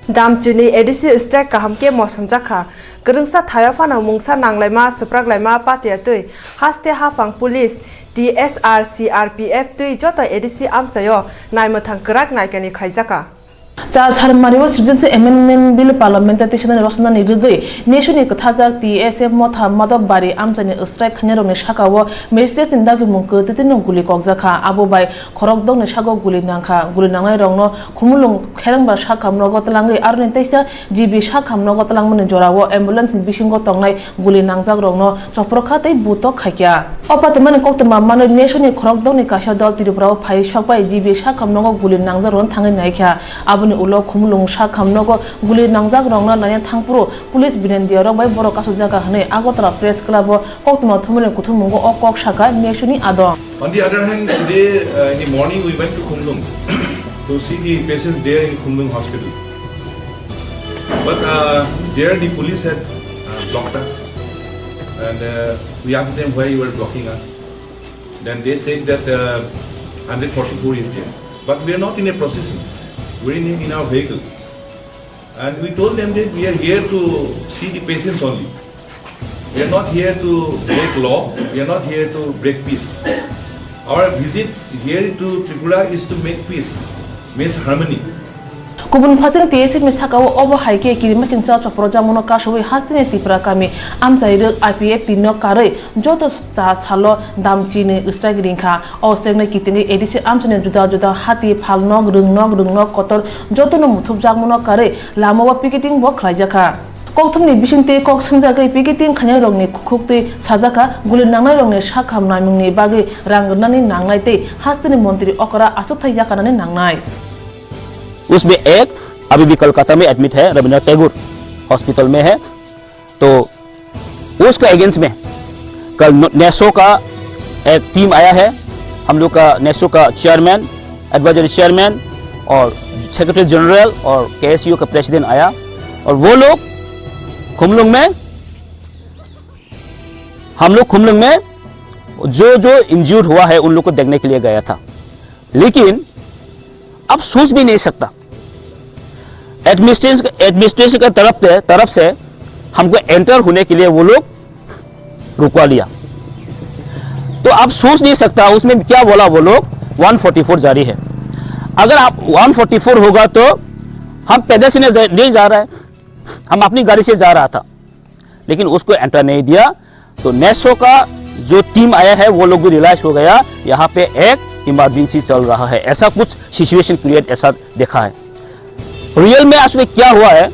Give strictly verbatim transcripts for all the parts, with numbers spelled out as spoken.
Damchini A D C strike kaham khe mosonjak kha. Kwrwngsa thaio phano mungsa nanglaima, swpraklaima, patiya twi, haste haphang police, T S R, C R P F twi joto A D C amchaio naimwthang kwrak naikani khaijak kha. Char Salmario Citizenship Amendment Bill Parliament-o tisanani rosonani rwgwi nesuni kwthajak T S F motha Madhobari amchaini strike khainai rokni saka-o magistrate-ni dagimung kwtwtwino guli kokjak kha. Abo bai khorokdokni saka-o guli nangkha. Guli nangnairokno Khumulwng Kherengba sakam nogo twlangwi aroni teisa G B sakam nogo twlangmani jorao ambulance-ni bisingo tongnai guli nangjakrokno chopro kha tei buto khaikha. O patimani koktwma manwi nesuni khorokdokni kaisa dol Tripura-o phai sokbai G B sakam nogo guli nangjakrokno thangwi naikha. Aboni ulo Khumulwng sakam nogo guli nangjakrokno naina thangphuru police binendiarok bai borok kasukjak kha hwnwi Agartala Press Club-o koktwma thumani kuthumungo o kok sakha nesuni adong. On the other hand, today, uh, in the morning we went to Khumlung to see the patients there in Khumlung Hospital. But, uh, there the police had, uh, blocked us, and, uh, we asked them why you were blocking us. Then they said that, uh, hundred forty-four is there. But we are not in a procession. We are in, in our vehicle. And we told them that we are here to see the patients only. We are not here to break law. We are not here to break peace. Our visit here to Tripura is to make peace, means harmony. Kubun phaising T S F ni saka-o obo hai khe kirimasingcha chopro jamano kasui hasteni Tipra kami amchai rwk I P F T no karwi joto cha salo damchini strike ringkha. O strike no kitingwi A D C amchaini juda juda hati, phalnok, rwngnok, rwngnok kotor jotono muthupjakmano karwi lama-o picketing bo khlaijakha. Kokthumni bisingtwi kok swngjagwi picketing khainairokni khuktwi sajakha, guli nangnairokni sakham naimungni bagwi rang rwnani nangnai tei hasteni montri okra achukthai yakarnani nangnai. उसमें एक अभी भी कलकत्ता में एडमिट है, रविंद्रनाथ टैगोर हॉस्पिटल में है। तो उसका अगेंस्ट में कल न-, नेसो का एक टीम आया है, हम लोग का नेसो का चेयरमैन, एडवाइजरी चेयरमैन और सेक्रेटरी जनरल और केएसयू का प्रेसिडेंट आया और वो लोग खुमलुंग में, हम लोग खुमलुंग में जो जो इंज्यूर्ड हुआ है उन लोग को देखने के लिए गया था, लेकिन अब सोच भी नहीं सकता। एडमिनिस्ट्रेशन, एडमिनिस्ट्रेशन के तरफ से, तरफ से हमको एंटर होने के लिए वो लोग रुकवा लिया। तो आप सोच नहीं सकता उसमें क्या बोला वो लोग, वन फोर्टी फ़ोर जारी है। अगर आप वन फोर्टी फ़ोर होगा तो हम पैदल से नहीं जा, नहीं जा रहा है, हम अपनी गाड़ी से जा रहा था। लेकिन उसको एंटर नहीं दिया। तो नेसो का जो टीम आया है, वो लोग भी रियलाइज हो गया, यहाँ पे एक इमरजेंसी चल रहा है, ऐसा कुछ सिचुएशन क्रिएट ऐसा देखा है। रियल में असल में क्या हुआ है,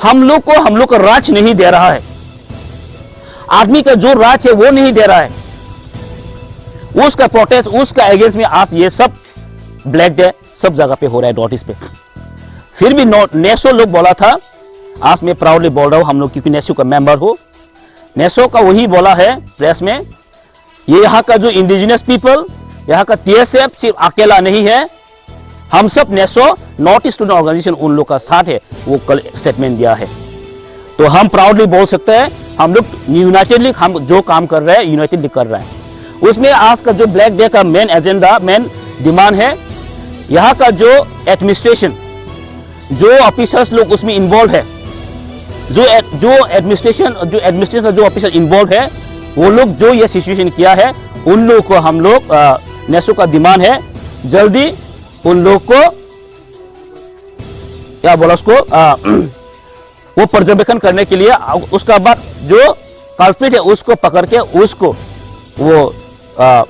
हम लोग को, हम लोग का राज नहीं दे रहा है, आदमी का जो राज है, वो नहीं दे रहा है। उसका प्रोटेस्ट, उसका अगेंस्ट में आज ये सब ब्लैक डे सब जगह पे हो रहा है, नॉर्थ ईस्ट पे। फिर भी नॉ-, नेसो लोग बोला था, आज मैं प्राउडली बोल रहा हूँ, हम लोग क्योंकि नेसो का मेंबर हो, नेसो का वही बोला है प्रेस में, ये यहाँ का जो इंडिजिनस पीपल, यहाँ का टीएसएफ सिर्फ अकेला नहीं है, हम सब नेसो नॉर्थ ईस्टर्न ऑर्गेनाइजेशन उन लोग का साथ है, वो कल स्टेटमेंट दिया है। तो हम प्राउडली बोल सकते हैं, हम लोग यूनाइटेडली हम जो काम कर रहे हैं, यूनाइटेडली कर रहे हैं। उसमें आज का जो ब्लैक डे का मेन एजेंडा, मेन डिमांड है, यहाँ का जो एडमिनिस्ट्रेशन, जो ऑफिसर्स लोग उसमें इन्वॉल्व है, जो एड-, जो एडमिनिस्ट्रेशन, जो एडमिनिस्ट्रेशन का जो ऑफिसर इन्वॉल्व है, वो लोग जो ये सिचुएशन किया है, उन लोगों को हम लोग, अ, नेसो का डिमांड है, जल्दी उन लोग को, क्या बोला उसको, अ, वो पर्यवेक्षण करने के लिए, अ, उसका बाद जो कल्प्रिट है उसको पकड़ के उसको वो, अ,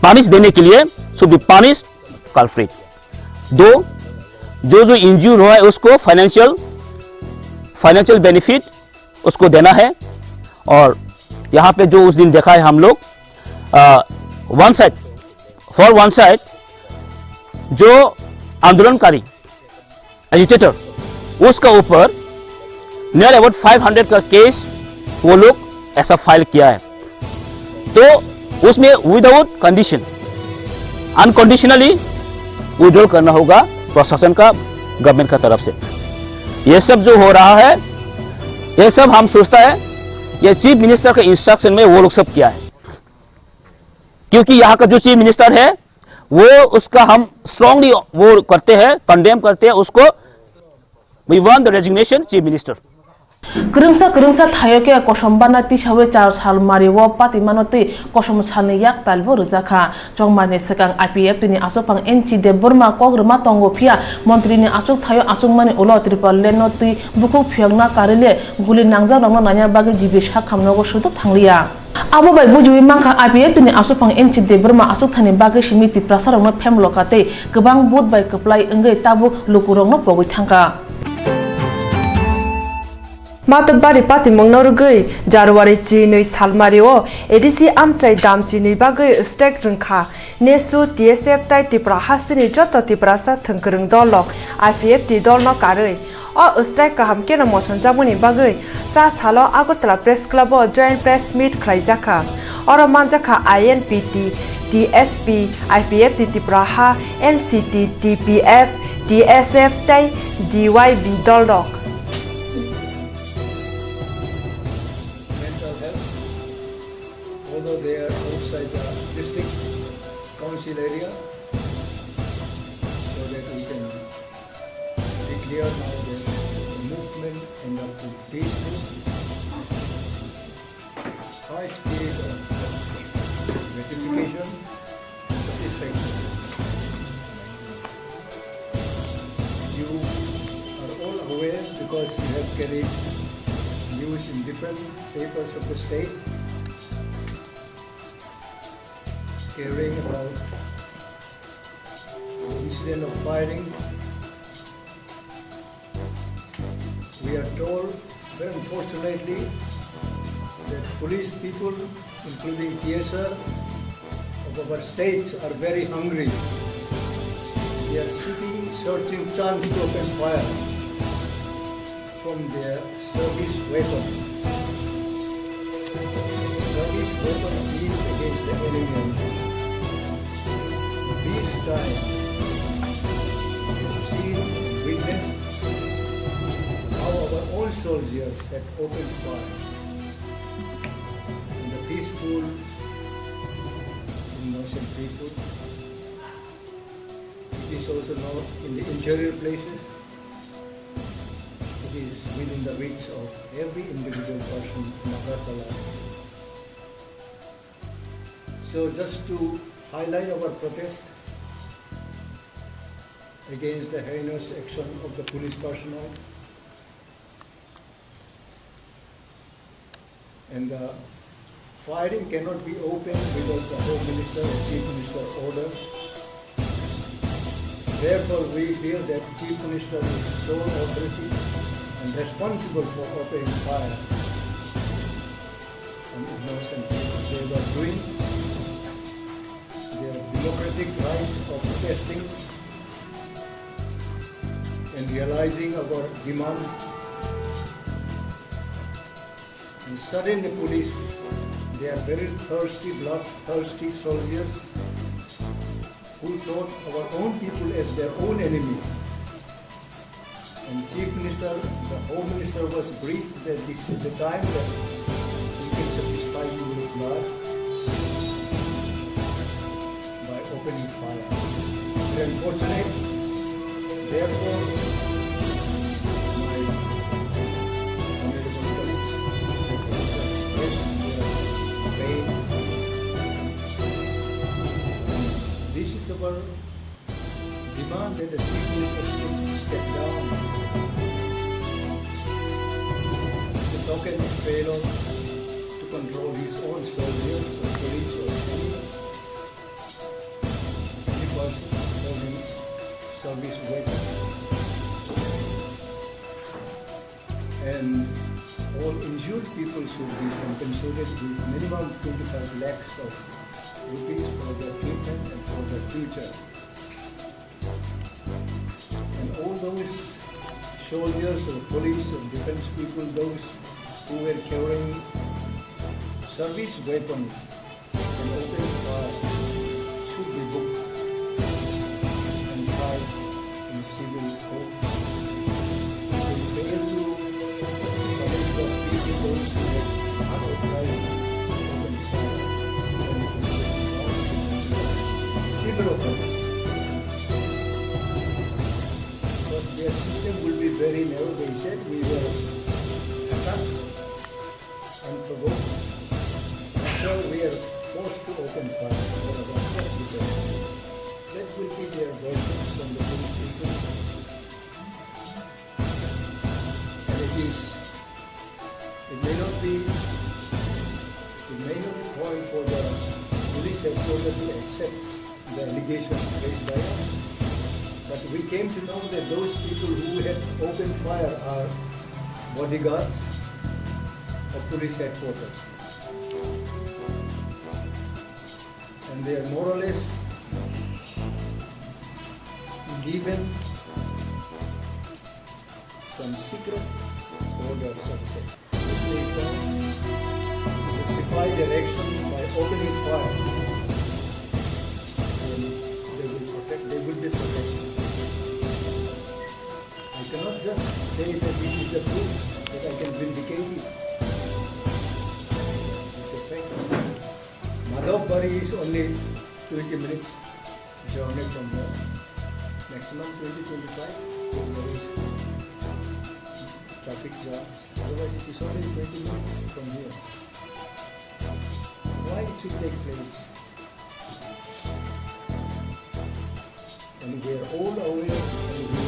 पनिश देने के लिए should be punish culprit। दो, जो जो इंज्यूर हुआ है उसको फाइनेंशियल, फाइनेंशियल बेनिफिट उसको देना है। और यहाँ पे जो उस दिन देखा है हम लोग, one side, for one side, जो आंदोलनकारी एजिटेटर, उसका ऊपर नियर अबाउट फ़ाइव हंड्रेड का केस वो लोग ऐसा फाइल किया है। तो उसमें विदाउट कंडीशन, अनकंडीशनली विड्रॉल करना होगा प्रशासन का, गवर्नमेंट का तरफ से। ये सब जो हो रहा है, ये सब हम सोचता है, ये चीफ मिनिस्टर का इंस्ट्रक्शन में वो लोग सब किया है, क्योंकि यहाँ का जो चीफ मिनिस्टर है, वो उसका हम स्ट्रांगली वो करते हैं, कंडेम करते हैं उसको। We want the resignation, Chief Minister. Kwrwngsa kwrwngsa thaio khe kosom bana tisawi char sal mario patimano twi kosom salni yak talbo rwjakha. Chongmani swkang I P F T ni achukphang N C Debbarma kok rwma tongo, phiya montri ni achuk thaio achukmani ulo Tripura land no twi bukhuk phiyokna karwi le guli nangjakrokno naina bagwi G B sak hamnogo suduk thangliya. Abo bai bujiwi mankha, I P F T ni achukphang N C Debbarma achukthani bagwi simi Tiprasarokno phemloka tei kwbang vote bai kwplai wngwi tabuk lukurokno pogwi thangkha. Matwkbari patimungno rwgwi January chinwi salmario A D C amchai dam chinwi bagwi strike rwngkha. NESU, T S F tei Tripura hasteni joto Tiprasa thwngkwrwng dolrok I P F T dolno karwi o strike kaham kheno mosonjakmani bagwi cha salo Agartala Press Club o joint press meet khlaijakha. Oro manjakha I N P T, T S P, I P F T Tripura ha, N C T, T P F, T S F tei D Y B dolrok. Mental health, although they are outside the district council area, so that we can declare now the movement and the peaceful, high spirit of gratification and satisfaction. You are all aware because you have carried news in different papers of the state, caring about the incident of firing. We are told, very unfortunately, that police people, including T S R of our states, are very hungry. They are seeking, searching chance to open fire from their service weapons. Service weapons means against the enemy only. This time, we have seen, witnessed how our own soldiers have opened fire on the peaceful, innocent people. It is also now in the interior places. It is within the reach of every individual person in Agartala. So just to highlight our protest against the heinous action of the police personnel, and the firing cannot be opened without the Home Minister or Chief Minister order. Therefore, we feel that Chief Minister is sole authority and responsible for opening fire on innocent people. They were doing their democratic right of protesting and realizing our demands. And suddenly police, they are very thirsty, bloodthirsty soldiers who thought our own people as their own enemy. And Chief Minister, the Home Minister was briefed that this is the time that we can satisfy you with blood by opening fire. Very unfortunate. Therefore, my honorable colleagues have also expressed their pain. This is our demand that the Chief Minister should step down. It's a token of failure to control his own soldiers or police or any, any person holding service weapons. And all injured people should be compensated with minimum twenty-five lakhs of rupees for their treatment and for their future. And all those soldiers or police or defense people, those who were carrying service weapons and open fire should be booked and tried in civil court. They fail to punish the people, those who have unauthorized open fire and civil offense. Because they System will be very narrow, they said. We were attacked, unprovoked. After we are forced to open fire for about forty seconds. That will be their version from the police people. And it is, it may not be, it may not be point for the police headquarters to accept the allegation raised by us. But we came to know that those people who had opened fire are bodyguards of police headquarters. And they are more or less given some secret orders also. This may sound justify their action by opening fire. And they will protect, they will be protected. I cannot just say that this is the truth, that I can vindicate it. It's a fact. Madhav Bari is only twenty minutes journey from here. Maximum twenty, twenty-five, there is traffic jam. Otherwise, it is only twenty minutes from here. Why it should take place? And we are all aware and we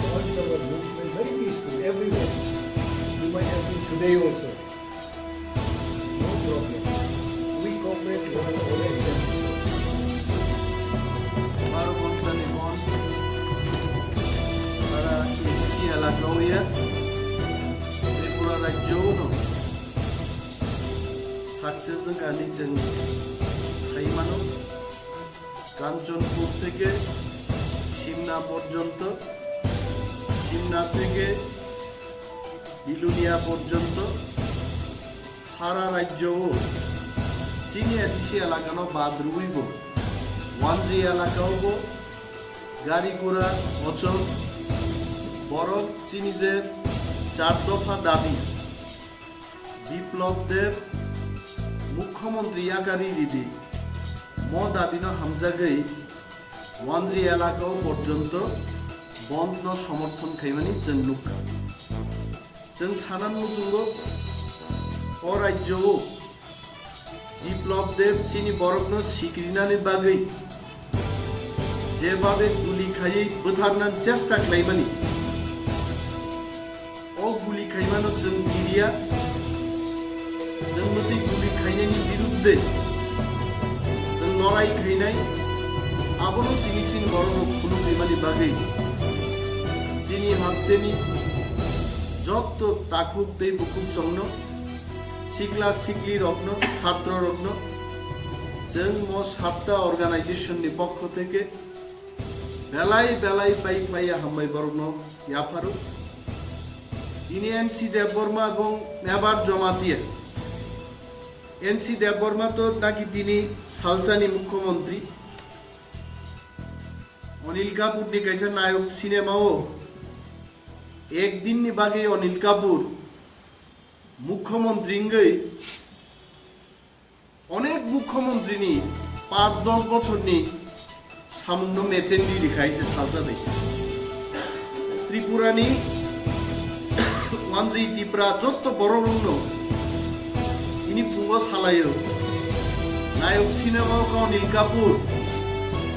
launch our movement very peaceful everywhere. You might have been today also. No problem. We cooperate with all agencies. Baro ghonta ni bond sara A D C elaka o ya Tripura rajyo no success wngkha hinwi chwng sai mano. Kanchanpur theke Simna porjonto, Simna theke Bilonia porjonto sara rajyo o chini A D C elaka no bad rwui bo wanji elaka o bo gari gura ochok borok chini je char dopha dabi Biplab Deb Mukhyamantri yakarwi ridi. Mo dabino hamjagwi wanji elaka o porjonto bond no somorthon khaimani chwng nukha. Chwng sanan muchungo o rajyo o Biplab Deb chini borokno sikrinani bagwi jebabe guli khaiwi bwtharnani chesta khlaimani, o guli khaimano chwng kiriya. Chwng mwtwi guli khainani birudde chwng lorai khainai, abono tini chini bororok phunukrimani bagwi chini hasteni jotto takhuk tei bukhuk chongno, sikla sikli rokno, chhatro rokno, chwng mo satta organization ni pokho theke belai belai pai paiya hambai borokno yapharo. Tini N C Debbarma ebong Mebar Jamatia, N C Debbarma to naki tini salsani mukhyamantri, Anil Kapoor ni kaisa nayok cinema o ek din ni bagwi Anil Kapoor mukhyamantri wngwi onek mukhyamantri ni paanch dos bochor ni samung no mechen di rikha se salsa bai. Tripura ni wanji Tipra jotto borok rok no ini phungo salayo. Nayok cinema o kha Anil Kapoor,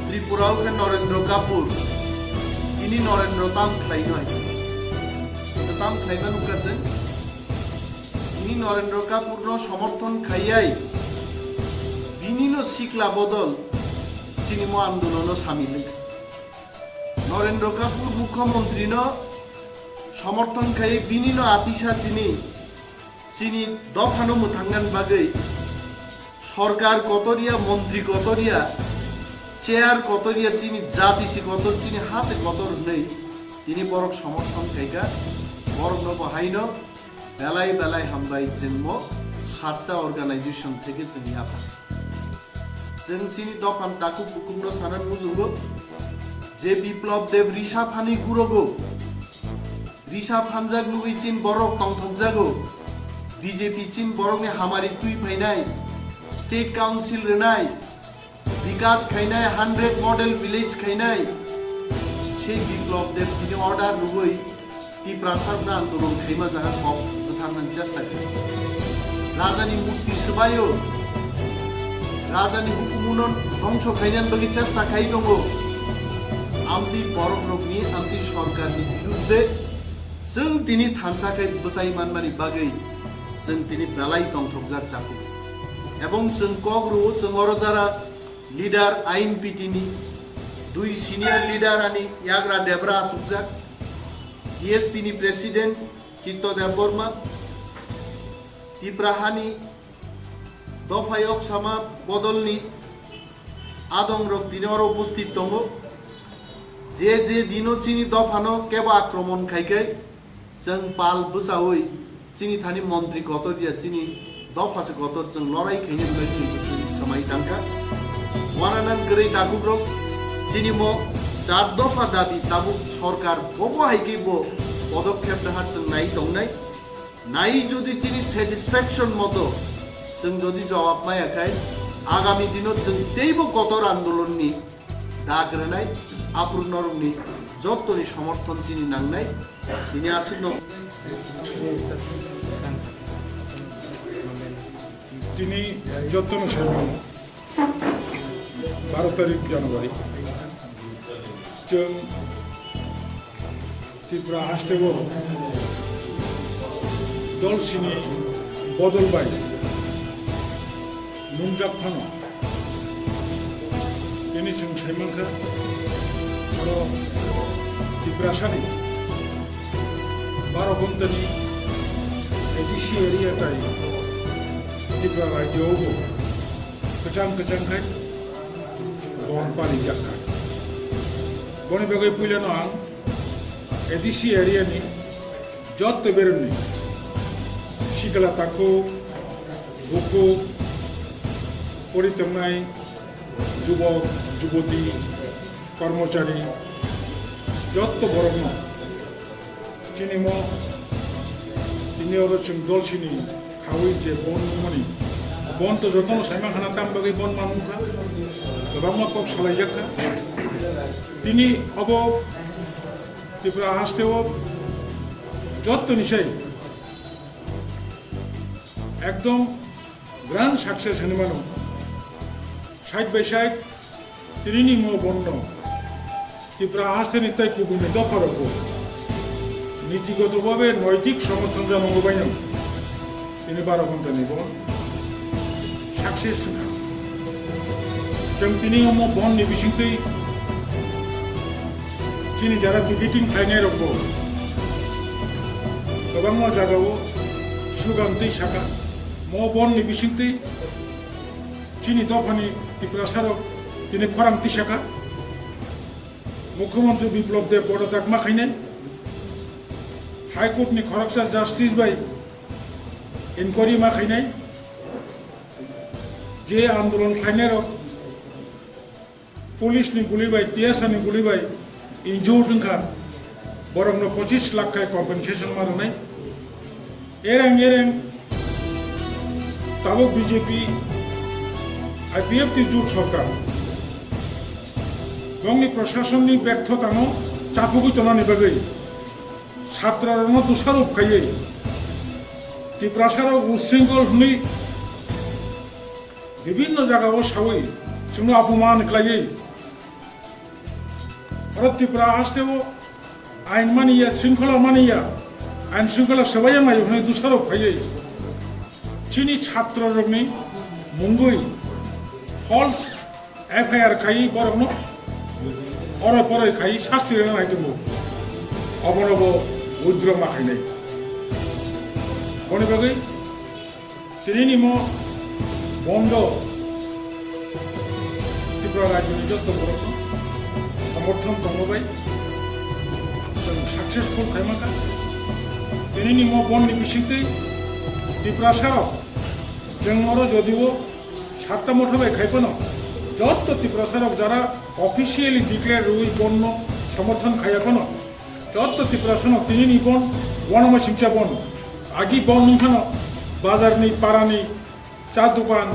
Tripura o kha Narendra Kapoor. Ini Narendra tam khlai no hai. Tam khlai ma nukha chwng. Ini Narendra Kapoor no somorthon khaiyai. Bini no sikla bodol chini mo andolon no samil wngkha. Narendra Kapoor mukhyamantri no somorthon khai bini no atisa tini chini dophano mwthangna bagwi sorkar kotor ya, montri kotor ya, chair kotor ya, chini jati se kotor, chini ha se kotor hwnwi tini borok somorthon khaikha. Borokno bo haino belai belai hambai chwngmo satta organization theke chwng yapha. Chwng chini dophani takhuk bukhukno sana muchungo je Biplab Deb risa phani gurogo, risa phanjak nugwi chin borok tongthokjago, B J P chin borokni hamari twi phainai, state council rwnai, bikas khainai, hundred model village khainai, Sei Biplop Deb tini order rwui Tiprasa no andolon khaima jaga kok bwtharnani chesta khlai. Rajani murti swbaio, rajani hukumu no dhongso khainani bagwi chesta khai tongo. Amtwi borok rokni, amtwi sorkarni birudde chwng tini thansa khai bwchai manmani bagwi chwng tini belai tongthokjak takhuk. Ebong chwng kok rwo, chwng oro jara leader I N P T ni dui senior leader ani yagra Debra achukjak, T S P ni president Chitto Debbarma, Tipra hani dopha yok sama bodolni adong rok tini oro upasthit tongo. Je je dino chini dophano kebo akromon khai khai, chwng pal bwchaui chini thani montri kotor ya chini dopha se kotor chwng lorai khainani bagwi chwng swmai tangkha. Wananan kwrwi takhukrok chini mo char dopha dabi tabuk sorkar bobo hai khe bo podokkhep nahar chwng nai tongnai. Nai jodi chini satisfaction moto chwng jodi jawab maya khai agami dino chwng teibo kotor andolonni dag rwnai, aphuru norokni jottoni somorthon chini nangnai. Tini aswkno tini jottoni somorthon baro tarik January chwng Tripura hasteo dol sini bodol bai nungjak phano tini chwng sai mankha oro Tiprasani baro ghontani A D C area tai Tripura rajyo bo kwchang kwchang khai bon parijak kha. Boni bagwi puilano ang A D C area ni jotto beremni sikla takhuk, bukhuk, pori tongnai jubok, juboti, kormochari, jotto borokno chini mo tini oro chwng dol sini khaui je bon nungmani, bon to jotono saima khana tam bagwi bon manung kha, kwbangma kok salaijak kha. Tini obo Tripura hasteo jottoni sai ekdom grand success hinwi mano. Side by side tini ni mo bondo Tripura hasteni tei kubuni dopha rokbo nitigoto babe noitik somorthon janongo baino tini baro ghontani bon success wngkha. Chwng tini omo bon ni bisingtwi chini jara picketing khlainai rokbo kwbangma jagao slogan twi saka. Mo bon ni bisingtwi chini dophani Tiprasa rok tini khorang tisaka. Mukhyamantri Biplop Deb bodo tak ma khainai. High Court ni khoroksa justice bai inquiry ma khainai. Je andolon khlainai rok police ni guli bai, T S R ni guli bai injured wngkha, borokno pochis lakh khai compensation ma rwnai. Ereng ereng tabuk B J P I P F T jut sorkar bongni prasasonni bektho tano chapugwi tonani bagwi satrarokno dusarop khaiwi Tiprasarok usringkol hwnwi bibinno jagao sawi chwngno apuman khlaiwi oro Tripura hasteo ain maniya, sringkhola maniya, ain sringkhola swbaiya mayo hwnwi dusarop khaiwi chini chatrorokni mungwi false F I R khaiwi borokno oro poroi khaiwi sasti rwna nai tongo. Obonobo withdraw ma khainai. Boni bagwi Tini ni mo bondo Tripura rajyoni jotto borokno somorthon tongma bai chwng successful khaima kha. Tini ni mo bond ni bisingtwi Tiprasa rok chwng oro jodio satta motha bai khai phano jotto Tiprasa rok jara officially declare rwui bond no somorthon khaiya phano Jotto Tiprasano tinini bon, uanama singcha bon. Agi bon nungkhano bazarni, parani, cha dukan,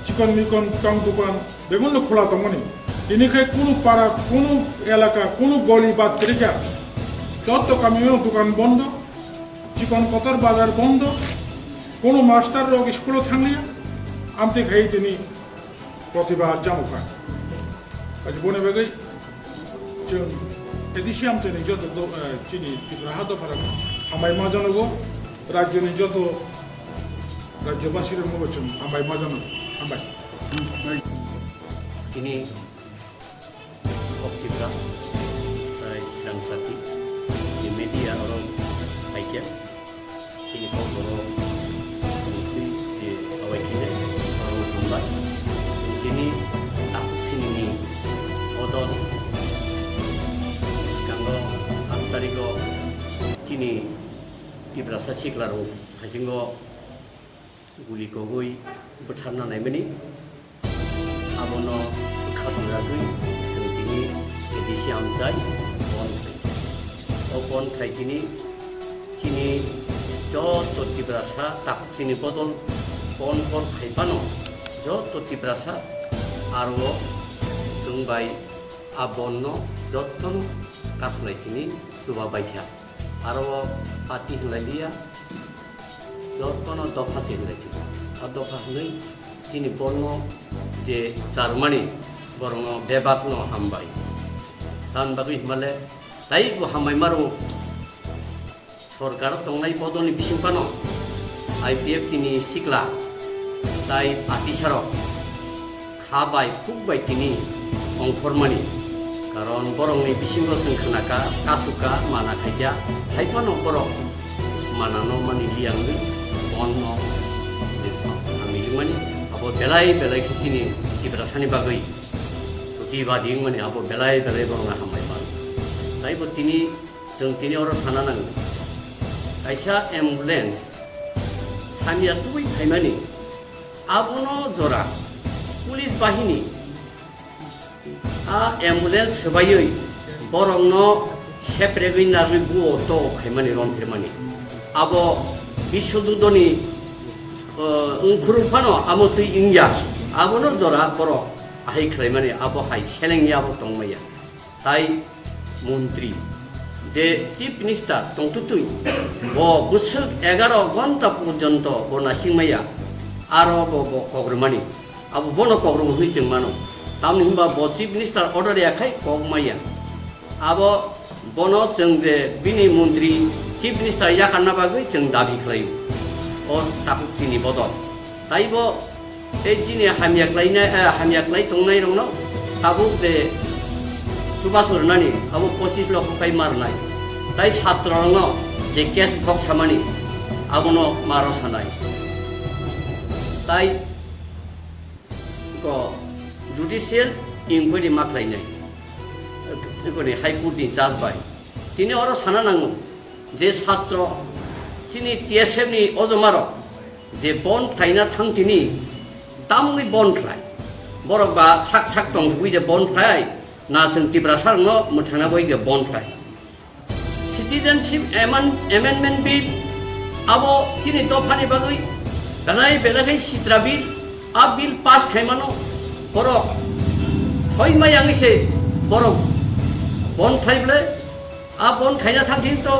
chikon mikon, tong dukan, bebonno khola tongmani. Tini khe kunu para, kunu elaka, kunu goli bad kwrwikha. Jotto kamio dukan bondo, chikon kotor bazar bondo, kunu master rok school o thangliya, amtwi khai tini protibad chamukha. Aji boni bagwi chwng A D C amtwi ni joto do, eh, chini Tripura ha dopha rok hambai ma janogo, rajyo ni joto rajyobasi rok no bo chwng hambai ma janogo, hambai. Tini Kok Tipra, tai Srang Sati, je media oro phaikha, chini kok oro twi je awai khainai, oro hambai. Chwng tini takhuk sinini odol, swkango aat tarikgo chini Tiprasa siklarok haisingo guli kogwi bwtharna naimani, abono bwkha twijagwi chwng tini A D C amchai bon khlaikha. O bon khlai tini chini joto Tiprasa takhuk chini bodol bon bon khai phano joto Tiprasa aro chwng bai a bonno jotono kasunai tini chuba baikha. Aro o party hinlai liya, jotono dopha se hinlai chwng. A dopha hinwi chini borno je charmani borokno bebakno hambai. Tamni bagwi hinmale taibo hambai maro sorkar tongnai bodolni bising phano I P F T ni sikla tai atisarok kha bai khuk bai tini ongkhormani. Karon borokni bisingo chwng khnakha, kasukkha, mana khaikha, hai phano borok manano mani liyangwi bonno je samilwmani abo belai belai khe chini Tiprasani bagwi protibadi wngmani abo belai belai borokno hambai mano. Taibo tini chwng tini oro sana nango. Kaisa ambulance hamya tubui phaimani, abono jora police bahini a ambulance swbaiwi borokno sepregwi narwi buo to khaimani, rom phirmani. Abo biswodudoni, uh, wngkhurung phano amo twi wngya, abono jora borok ahai khlaimani, abo hai selengya abo tongmaya. Tai montri je chief minister tongtutwi bo bwswk egaro ghonta porjonto bo nasingmaya, aro bo, bo kogrumani, abo bono kogrumwi hwnwi chwng mano. Tamni hwnba bo chief minister order ya khai kok maya. Abo bono chwng je bini montri chief minister yakarna bagwi chwng dabi khlaio o takhuk chini bodol. Taibo tei chini hamya khlainai, eh, hamya khlai tongnairokno tabuk je chubachu rwnani abo pochis lokho kai ma rwnai. Tai chatrorokno je case boksamani abono ma rw sanai. Tai ko judicial inquiry ma khlainai, eh, koni High Court ni judge bai. Tini oro sana nango je satro chini T S F ni ojomarok je bon khlaina thang tini tamni bon khlai. Borok ba sak sak tongthogwi je bon khlai, na chwng Tiprasarokno mwthangna bai je bon khlai. Citizenship Amend-, Amendment Bill abo chini dophani bagwi belai belai khai sitra bill, a bill pass khaimano borok soi mayangwi se borok bon khlai ble. A bon khaina thang thing to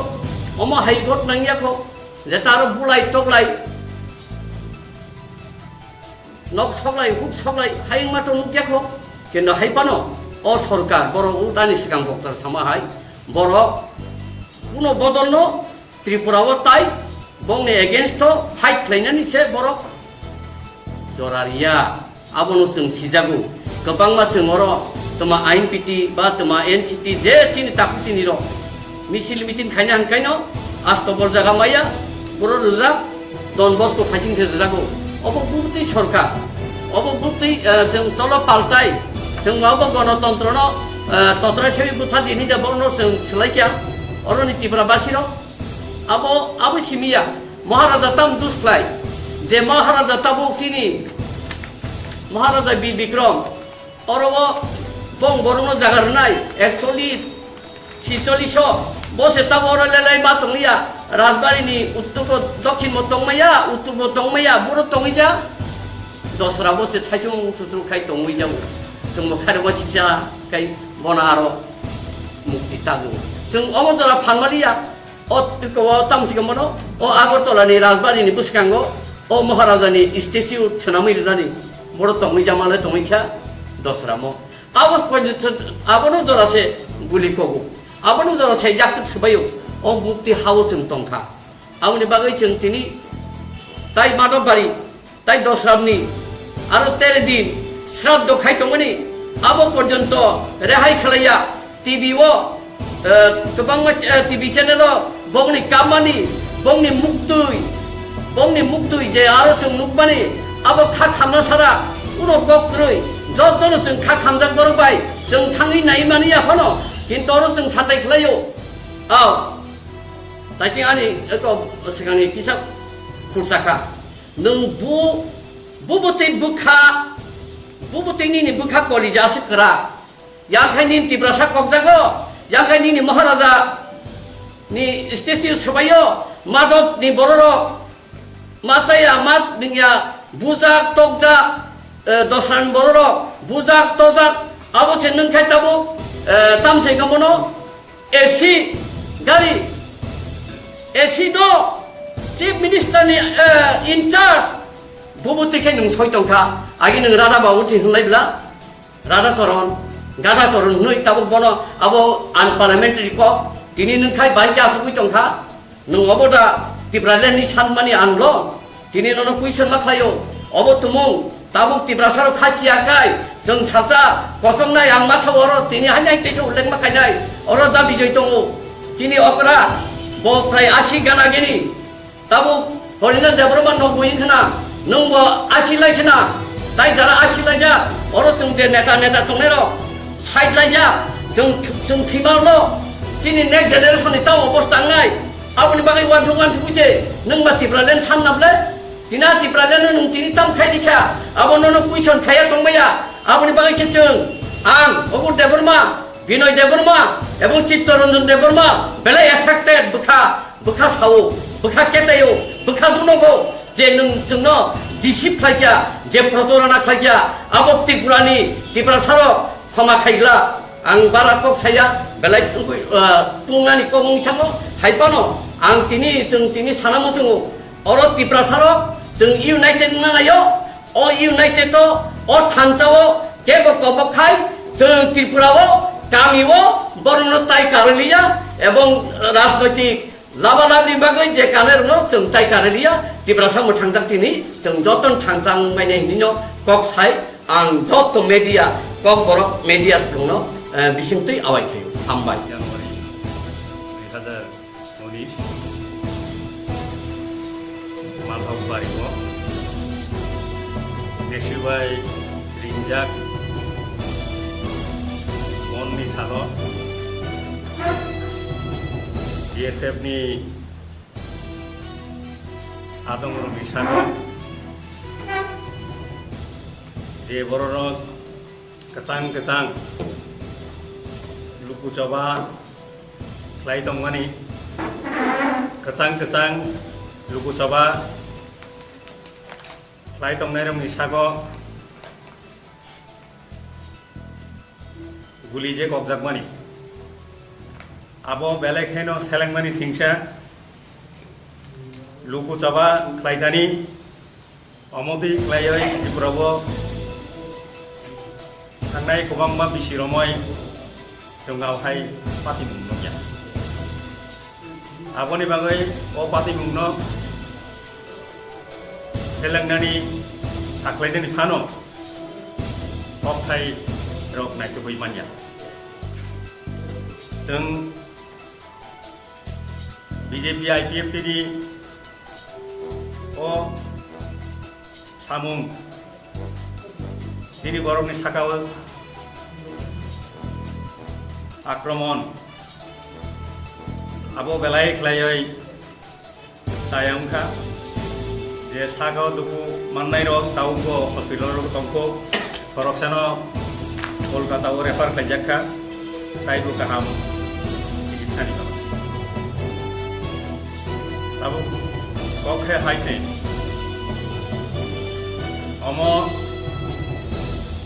omo hai got nang yakho, je taro bulai toklai, nok soklai, huk soklai, hai wngma to nuk yakho. Kendo hai phano o sorkar borok ultani swkang boktor sama hai, borok kuno bodolno Tripura o tai bongni against o fight khlainani se borok jora riya. Abono chwng sijago. Kwbangma chwng oro toma I N P T ba toma N C T je chini takhuk chini rok misil meeting khaina hwnkaino astobol jaga maya, boro rwjak, Don Bosco phaising se rwjago. Obo bwtwi sorkar, obo bwtwi, eh, chwng cholo paltai, chwng obo gonotontrono, eh, totrai sewi bwtha dini da bono chwng swlaikya, oroni Tripura basirok. Abo, abo simiya, Maharaja tam dus khlai, je Maharaja tabuk chini, Maharaja Bir Bikrom, oro o bong borokno jaga rwnai, ekchollis, chicholiso, bo se tabo oro lelai ma tongya, Rajbari ni uttor bo, dokhin bo tongmaya, uttor bo tongmaya, boro tongya, dosra bo se thaichung chuchung khai tongwi jago. Chwngbo khairokma sisa khai bono aro mukti tango. Chwng omo jora phan maliya, o, o tamo se bono, o Agartala ni Rajbari ni bwskango o Maharaja ni statue swnamwi rwnani borok tongwi jama le tongwi kha Dosramo. Abo, abono jora se guli kogo, abono jora se yaktuk swbaio, o mukti hao chwng tongkha. Aboni bagwi chwng tini tai Madhobari, tai Dosramni aro tere din sraddho khai tongmani, abo porjonto rehai khlaiya T V o, eh, kwbangma, eh, T V channel o bongni kammani, bongni muktwi, bongni muktwi je aro chwng nukmani, abo kha khamna sara, uno kok kwrwi, jotono chwng kha khamjak borok bai chwng thangwi nai mani ya phano, kintu oro chwng satai khlaio. Ao. Taising ani eko swkangni kisa khursa kha. Nwng bu, bu bwtwi bwkha, bu bwtwi nini bwkha kolija aswk kwrak. Yang khai nini Tiprasa kokjago, yang khai nini Maharaja ni statue swbaio, Madhobni bororok, ma chaya, ma nungya, bujak, tokjak, eh, Dosran bororok, bujak, tojak, abo se nung khai tabuk, eh, tamse kamono, A C gari, A C no, Chief Minister ni, eh, in charge, bubu tikhe nung soi tongkha, agi nung Radha Babu si hwnlai bla, Radha Charan, Gadha Charan hwnwi tabuk bono abo unparliamentary kok, tini nung khai bai khe asugwi tongkha. Nwng obo da Tipraland ni sanmani ang lo? Tini nono question ma khlaio. Obo tumung tabuk Tiprasa rok khachiya kai chwng sacha kosongnai ang masa oro tini haino hai teisa ullek ma khainai. Oro da bijoi tongo. Tini okra bo prai asi gana gini. Tabuk Horina Debbarma nok buing khna. Nwng bo asi lai khna. Tai jara asi lai ja. Oro chwng je neta neta tongnai rok side lai ja. Chwng chwng thima lo. Chini next generation ni tamo bosta wngnai. Aboni bagwi uansuk uansuk je nwng ma Tipraland san na ble? Tina Tipraland no nwng tini tam khai di kha? Abo nono question khaiya tongmaya. Aboni bagwi khe chwng, ang, Obur Debbarma, Binoy Debbarma, ebong Chittaranjan Debbarma, belai affected bwkha, bwkha sao, bwkha ketaio, bwkha dunogo, je nwng chwngno deceive khlaikha, je protorona khlaikha, abo Tripurani, Tiprasarok, Khoma khaigla, ang bara kok saya, belai tungwi, ah, tungnani kok wng thango, hai phano ang tini, chwng tini sana muchungo, oro Tiprasa rok chwng united wngna naio, o united o, o thansa o kebo kobok khai, chwng Tripura o, kami o, borokno tai karwi liya, ebong rajnoitik Laba labni bagwi je kanai rokno chwng tai karaliya, Tiprasa mwthangjak tini chwng jotono thangjak manya hinwi no kok sai, ang joto media, kok borok media swkangno, eh, bisingtwi awai khaio. Hambai. January dui hajar unis, Malthok Bario, Neshu bai ringjak, Monni salo, B S F ni adongrokni salo je bororok kwchang kwchang luku choba khlai tongmani, kwchang kwchang luku choba khlai tongnairokni sago guli je kokjakmani. Abo belai kheno selengmani singsa luku choba khlaithani, omotwi khlaiwi Tripura o thangnai kwbangma bisi romwi chwng hai patimung nukya. Aboni bagwi o patimungno selengnani saklainani phano kokthai rok naitugwi manya. Chwng B J P I P F T ni o samung chini borokni sakao akromon abo belai khlaiwi chaya wngkha, je sakao duku mannairok tabukbo hospital rok tongkho, khoroksano Kolkata o refer khlaijak kha, taibo kaham chikitsa ni bagwi. Tabuk kok khe hai se, omo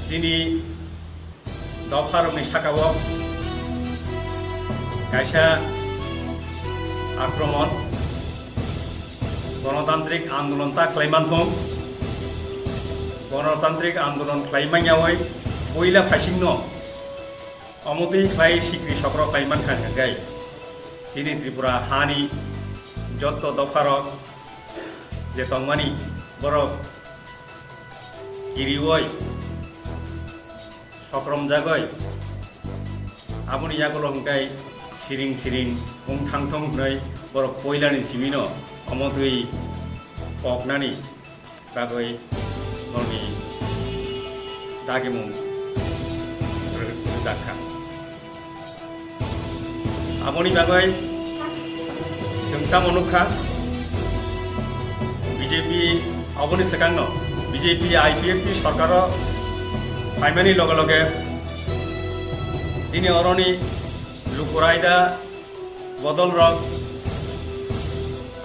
chini dopharokni saka-o kaisa akromon, gonotantrik andolon ta khlai manthung. Gonotantrik andolon khlai manya oi puila phaisingno omo twi khlai sikri sokro khlai mankha hwnkhe chini Tripura hani jotto dopharok je tongmani borok kiriwi sokromjagwi, aboni yagulo hwnkhe siring siring wng thangthong hwnwi borok poilani simino omo twi koknani bagwi noni dagimung rw-, rwjakha. Aboni bagwi chwng tamo nukha, B J P aboni swkangno B J P I P F T sorkaro phaimani loge loge chini oroni luku raida bodolrok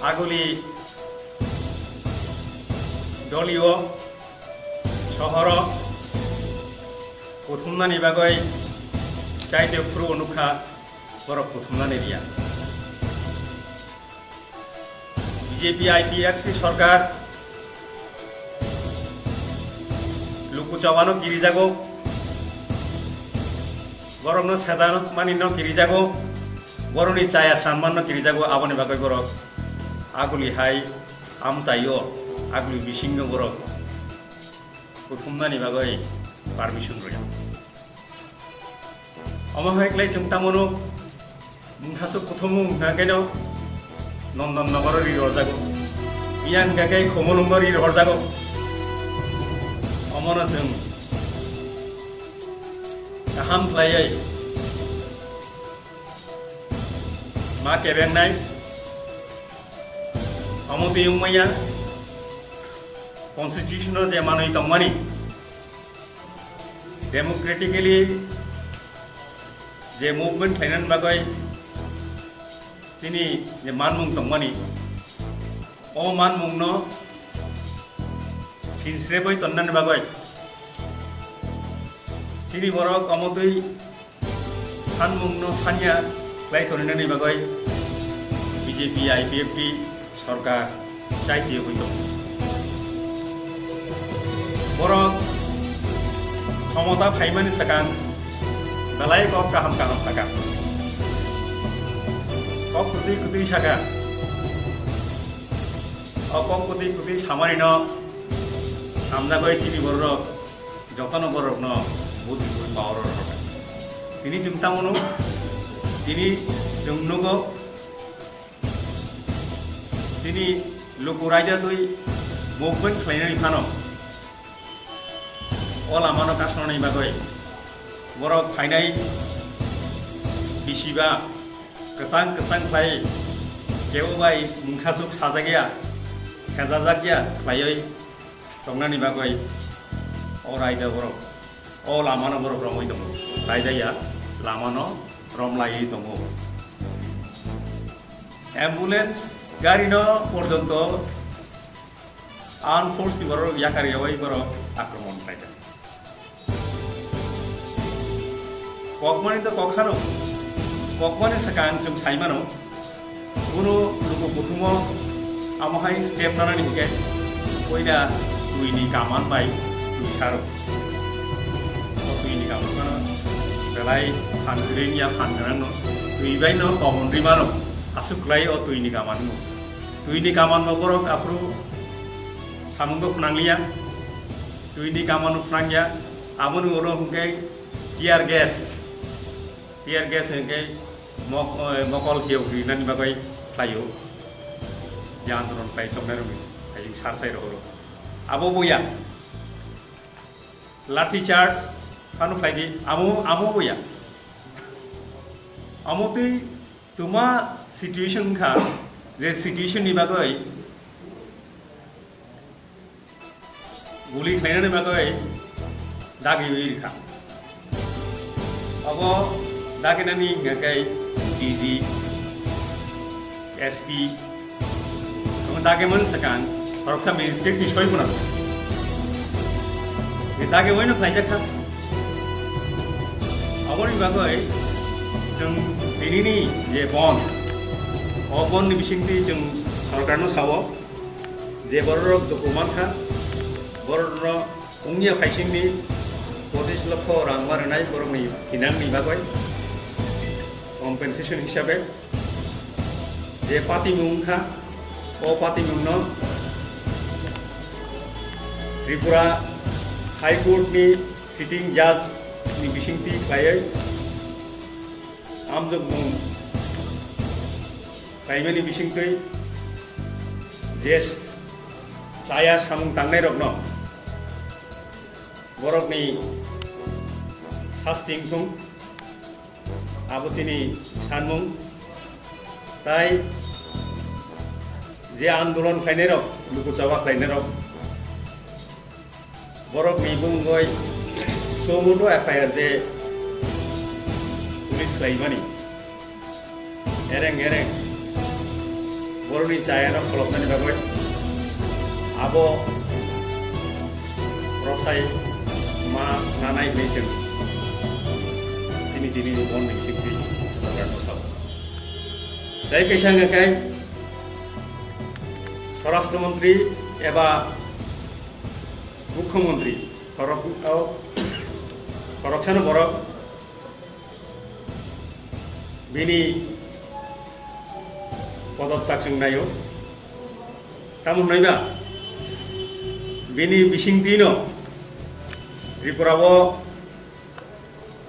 aguli doliyo sohoro kuthumnani bagwi chaitwi phuru nukha, borok kuthumnani riya. B J P I P F T sorkar luku chawano kirijago, borokno sedan manino kirijago, borokni chaya sanmanno kirijago, aboni bagwi borok aguli hai amchaio, aguli bisingno borok kuthumnani bagwi permission rwya. Omo hai khlai chwng tamo nuk, mungthasuk kuthumung hwnkha khe no Nondon Nogoro ri rwjago, iya hwnkha khe Khumulwngo ri rwjago. Omono chwng kaham khlaiwi ma kebengnai, omo twi wngmaya constitution-o je manwi tongmani, democratically je movement khlainani bagwi chini je manmung tongmani, o manmungno sinsrebwi tonnani bagwi chini borok omo twi sanmungno sanya khlai toninani bagwi B J P I P F T sorkar chai tiyogwi tongo. Borok khomota phaimani swkang belai kok kaham kaham saka. Kok kwtwi kwtwi saka. O kok kwtwi kwtwi samarino hamjagwi chini bororok jotono borokno buddhi bui power rwkha. Tini chwng tamo nuk, tini chwng nugo, tini luku raida twi movement khlainani phano o lamano kasonani bagwi borok phainai bisiba kwchang kwchang khlai kebo bai mungsasuk sajak ya, sejajak ya khlaiwi tongnani bagwi o raida borok o lamano borok romwi tongo. Raida ya lamano romlaiwi tongo. Ambulance gari no porjonto armed force ni borok yakar yawi borok akromon khlaijak. Kokmani to kok hano, kokmani swkang chwng sai mano, kunu luku kuthumo amo hai step nanani hwnkhe puila twi ni kaman bai twi saro. O twi ni kaman phano belai phan kwrwng ya phan gwnang no, twi bai no kobon rwi mano, aswk kwlai o twi ni kaman no. Twi ni kaman bo borok aphuru samung bo phnang liya, twi ni kaman bo phnang ya, aboni ulo hwnkhe tear gas, tear gas hwnkhe mok-, eh, mokol hiyok rinani bagwi khlaio, je andolon khlai tongnai rokni hai sar sai rohoro. Abo bo ya, lathi charge phano khlai di, amo, amo bo ya. Amo twi twma situation wngkha, je situation ni bagwi guli khlainani bagwi dagiwi rwkha. Abo daginani hwnkha khe D G, S P, abo dagimani swkang khoroksa magistrate ni soi phano. Dagiwino khlaijak kha. Aboni bagwi chwng tinini je bond, o bondni bisingtwi chwng sorkarno sao je bororok duku mankha, borokno wngya phaisingni pochis lokho rang ma rwnai borokni thinangni bagwi compensation hisabe. Je patimung wngkha, o patimungno Tripura High Court ni sitting judge ni bisingtwi khlaiwi amjokmung khlaimani bisingtwi je chaya samung tangnairokno borokni sasti wngthung. Abo chini sanmung. Tai je andolon khlainairok, luku chawa khlainairok, borokni bumungwi suo motu F I R je police khlaimani, ereng ereng borokni chayano kholopnani bagwi abo rwthai ma nanai hinwi chwng chini tini ni bon ni chikti sorkarno sao. Tei kaisa hwnkha khe Swarashtra Montri eba Mukhyamantri khorok-, o, khoroksano borok bini podottak chwng naio. Tamo hwnwi ba bini bisingtwino Tripura o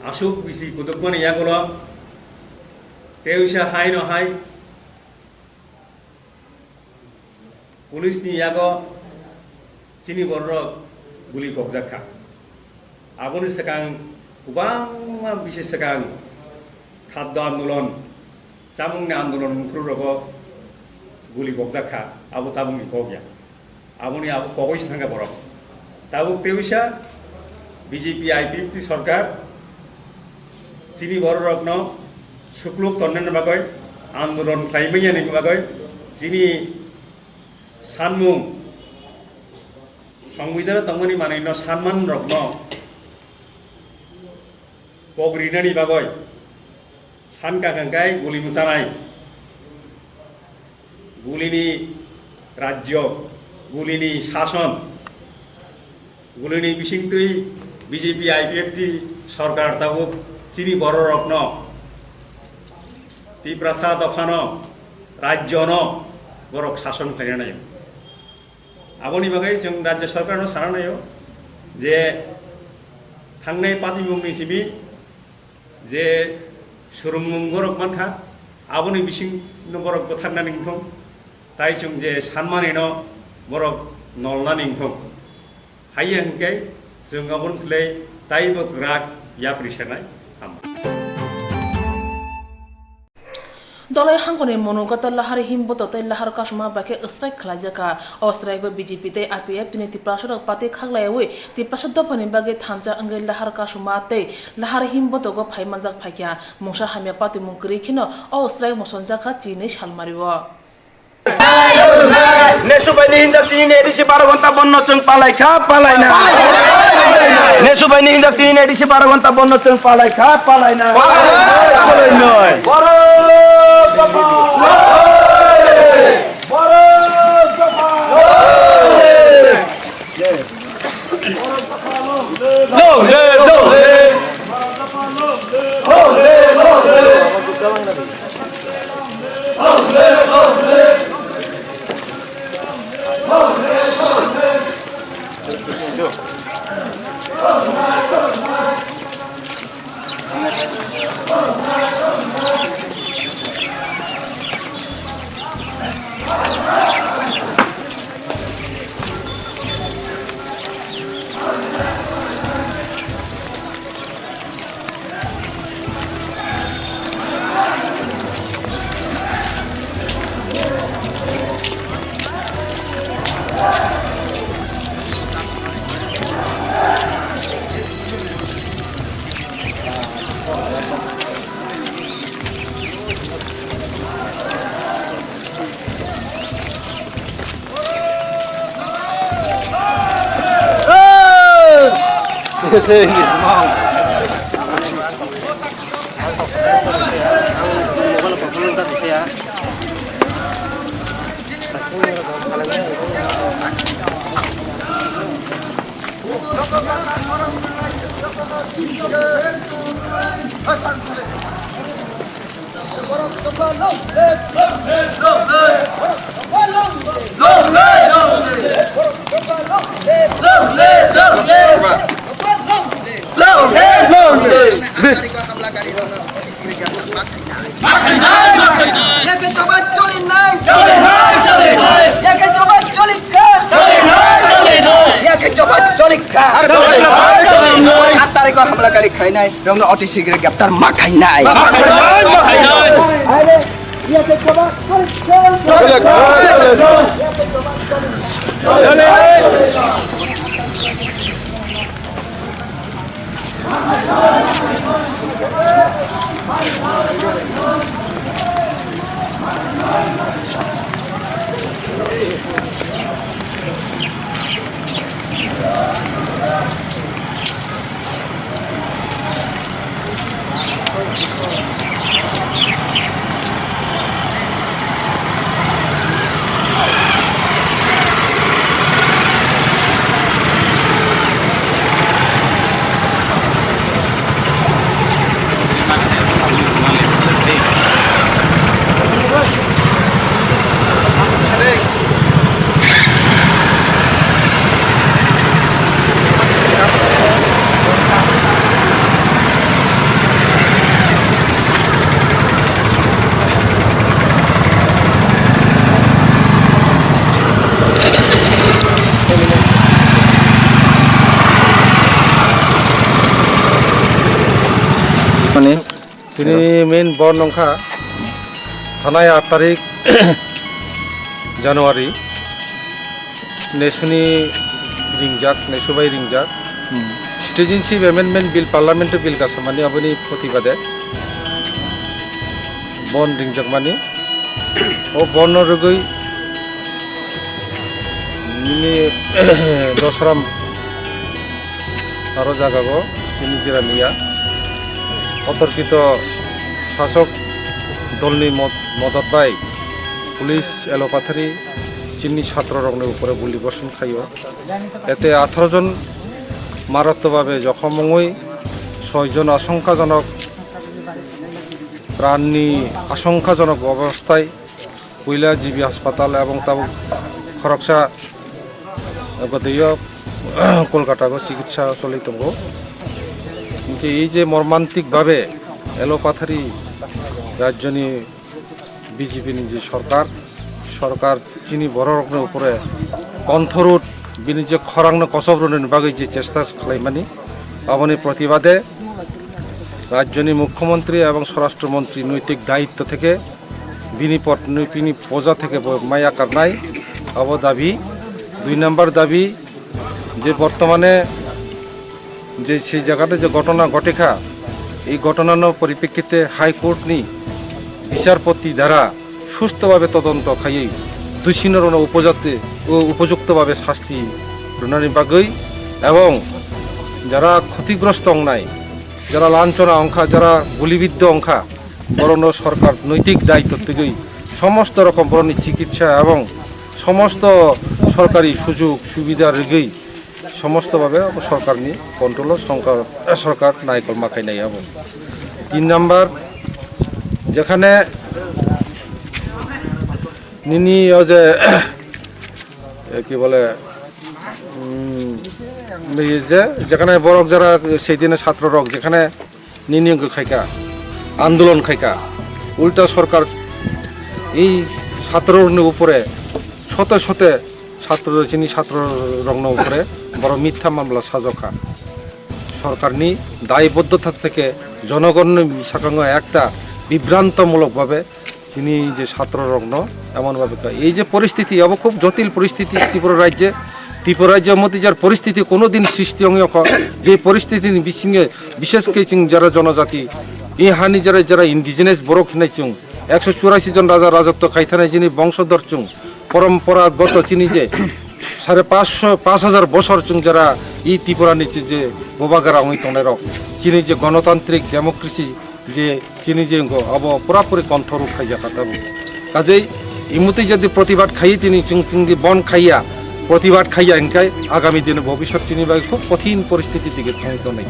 aswk bisi kudukmani yagulo tei wisa haino hai police ni yago chini bororok guli kokjak kha. Aboni swkang kwbangma bisi swkang khaddo andolon, chamungni andolon mungkhru rogo guli kokjak kha, abo tabukni kok ya. Aboni abo kogwi se thangkha borok. Tabuk tei wisa B J P I P F T sorkar chini bororokno sukluk tonnani bagwi, andolon khlai manyani bagwi, chini sanmung, songbidano tongmani manwino sanman rokno pogrinani bagwi sankha hwnkhe guli mwchanai, gulini rajyo, gulini sason, gulini bisingtwi B J P I P F T sorkar tabuk chini bororokno Tiprasa dophano, rajyono borok sason khlainai. Aboni bagwi chwng rajya sorkarno sana naio je thangnai patimungni simi je swrwngmung borok mankha, aboni bisingno borok bwtharnani wngthung, tai chwng je sanmanino borok nolnani wngthung. Haiya hwnkhe chwng aboni slai taibo kwrak yapri sanai hama. Dolai hangkoni Monogata Lahari Himboto tei Lahar Kasuma bai khe strike khlaijak kha. O strike o B J P tei I P F T ni Tiprasa rok pati khaklaiwi Tiprasa dophani bagwi thansa wngwi Lahar Kasuma tei Lahar Himboto go phai manjak phaikha. Mungsa hamya patimung kwrwi kheno o strike mosonjak kha chinwi salmario. Nesu bai ni hinjak tini ni A D C baro ghonta bonno chwng palai kha, palai na. Nesu bai ni hinjak tini ni A D C baro ghonta bonno chwng palai kha, palai na. Palai noi. Baro dophano. Baro dophano. Long live, long live. Long live, long live. Yake choba choli nai. Yake choba choli kha. Yake choba choli kha. Aat tarikh o hamla kari khai nai. Rong no O T C gre greptar ma khai nai. Aile, yake choba choli kha. Ani tini main bon nongkha thanai aat tarik January, nesuni ringjak, nesu bai ringjak. Hmm. Citizenship Amendment Bill, Parliament Bill kasamani aboni protibade bon ringjakmani. O bon no rwgwi nini Dosram aro jagago nini jera miya otorkito sasok dolni mod-, modot bai police Elopathari chini chhatro rokni upore guli borson khaio. Ete atharo jon maratto babe jokhom wngwi soi jon asongkhajonok pranni asongkhajonok obostai puila G B haspatal ebong tabuk khoroksa gotio Kolkata go chikitsa choli tongo. Hinkhe ei je mormantik babe Elopathari rajyoni B J P ni je sorkar, sorkar chini bororokni upore konthorut bini je khorangno kochop rwnani bagwi je chesta khlaimani, aboni protibade rajyoni mukhyamantri ebong swarashtra mantri noitik dayitto theke bini pot-, bini poja theke bo maya karnai, abo dabi. Dui number dabi je bortomane je sei jagate je ghotona ghotikha, ei ghotonano poripekkite High Court ni bicharpoti dara sustho babe todonto khaiwi dusinorokno upojate-, u-, upojukto babe sasti rwnani bagwi ebong jara khotigrosto wngnai, jara lanchona wngkha, jara gulibiddo wngkha, borokno sorkar noitik daitto twiwi somosto rokom borokni chikitsa ebong somosto sorkari sujug subida rwgwi somosto babe abo sorkarni control o songkar-, sorkar naikol ma khainai abo. Tin number, jekhane nini o je, e, ki bole, mm, nini je, jekhane borok jara seidine chhatro rok jekhane nini wngkha khaikha, andolon khaikha, ulta sorkar ei chhatro rokni upore sote sote chhatro, chini chhatro rokno upore borok mitha mamla sajokha. Sorkarni dayboddhota theke jonogonni sakango ekta bibrantomulok babe chini je chhatro rokno emon babe kha. Ei je poristiti, abo khub jotil poristiti Tripura rajye. Tripura rajyo motijwr poristiti kono din sristi ongya kho. Je poristiti ni bisinge bishesh khe chwng jara jonojati, ei hani jara, jara indigenous borok hinai chwng ekso churasi jon raja rajotto khai thanai chini bongsodor chwng, poromporagoto chini je sare pansho, panch hajar bosor chwng jara ei Tripura ni je, je bobagra wngwi tongnai rok, chini je gonotantrik democracy je chini je wngkho abo pura puri konthor rw khaijak kha tabuk. Kajei imutwi jodi protibad khaiwi tini chwng, chwng di bon khaiya, প্রতিবাদ খাইয়া হিংকাই আগামী দিনে ভবিষ্যৎ চিনি বাকি খুব কঠিন পরিস্থিতির দিকে থামিত নেই।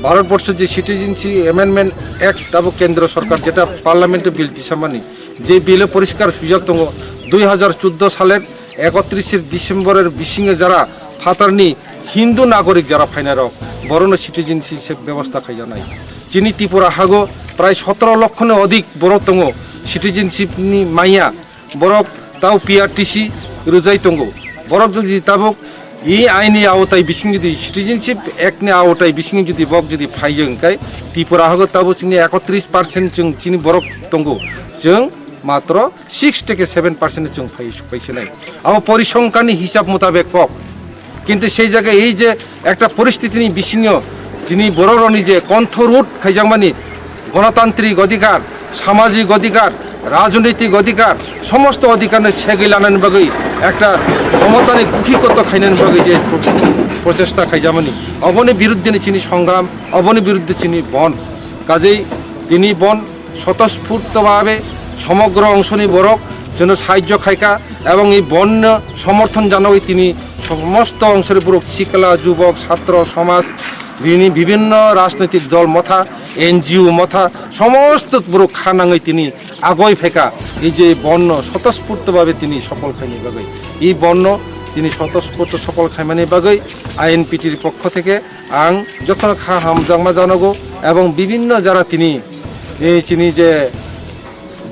ভারতবর্ষ যে সিটিজেনশিপ অ্যামেন্ডমেন্ট অ্যাক্ট abo কেন্দ্র সরকার যেটা পার্লামেন্টে বিল দিসামানি, যে বিলে পরিষ্কার সুযোগ দङ দুই হাজার চোদ্দ সালের একত্রিশে ডিসেম্বরের বিসিংয়ে যারা ফাতারনি হিন্দু নাগরিক যারা ফাইনারক বরনো সিটিজেনশিপ ব্যবস্থা খাইজানাই। Chini Tripura hago prai sotoro lokkhono odik borok tongo citizenship ni maya, borok tao P R T C rwjai tongo. Borok jodi tabuk e aini aotai bising jodi citizenship act ni aotai bising jodi bok jodi phaiyo hwnkhe Tripura hago tabuk chini ekotris percent chwng chini borok tongo, chwng matro six থেকে seven percent chwng phai sukpaisinai. Abo porisongkhani hisab mutabek kok. কিন্তু সেই জায়গায় এই যে একটা পরিস্থিতি নিয়ে বিচ্ছিন্ন, যিনি বড় রনি যে কণ্ঠ রোধ খাইজাংমানি গণতান্ত্রিক অধিকার, সামাজিক অধিকার, রাজনৈতিক অধিকার, সমস্ত অধিকার নিয়ে সেগই লানানি বাগৈ একটা ক্ষমতানি গুখিগত খাইনানি বাগৈ যে প্র-, প্রচেষ্টা খাইজামানি, অবনি বিরুদ্ধে নি চিনি সংগ্রাম, অবনি বিরুদ্ধে চিনি বন। কাজেই তিনি বন স্বতঃস্ফূর্তভাবে সমগ্র অংশনি বরক যেন সাহায্য খাইকা এবং এই বন্য সমর্থন জানাই তিনি সমস্ত অংশের পুরো শিকলা, যুবক, ছাত্র, সমাজ, বিনি-, বিভিন্ন রাজনৈতিক দল মথা, এনজিও মথা, সমস্ত পুরো খানাঙে তিনি আগই ফেকা এই যে বন্য স্বতঃস্ফূর্তভাবে তিনি সফল খাইনি বাগৈ। এই বন্য তিনি স্বতঃস্ফূর্ত সফল খাইমানি বাগৈ আইএনপিটির পক্ষ থেকে ang jotono kha hamjakma janogo, ebong bibinno jara tini, eh, chini je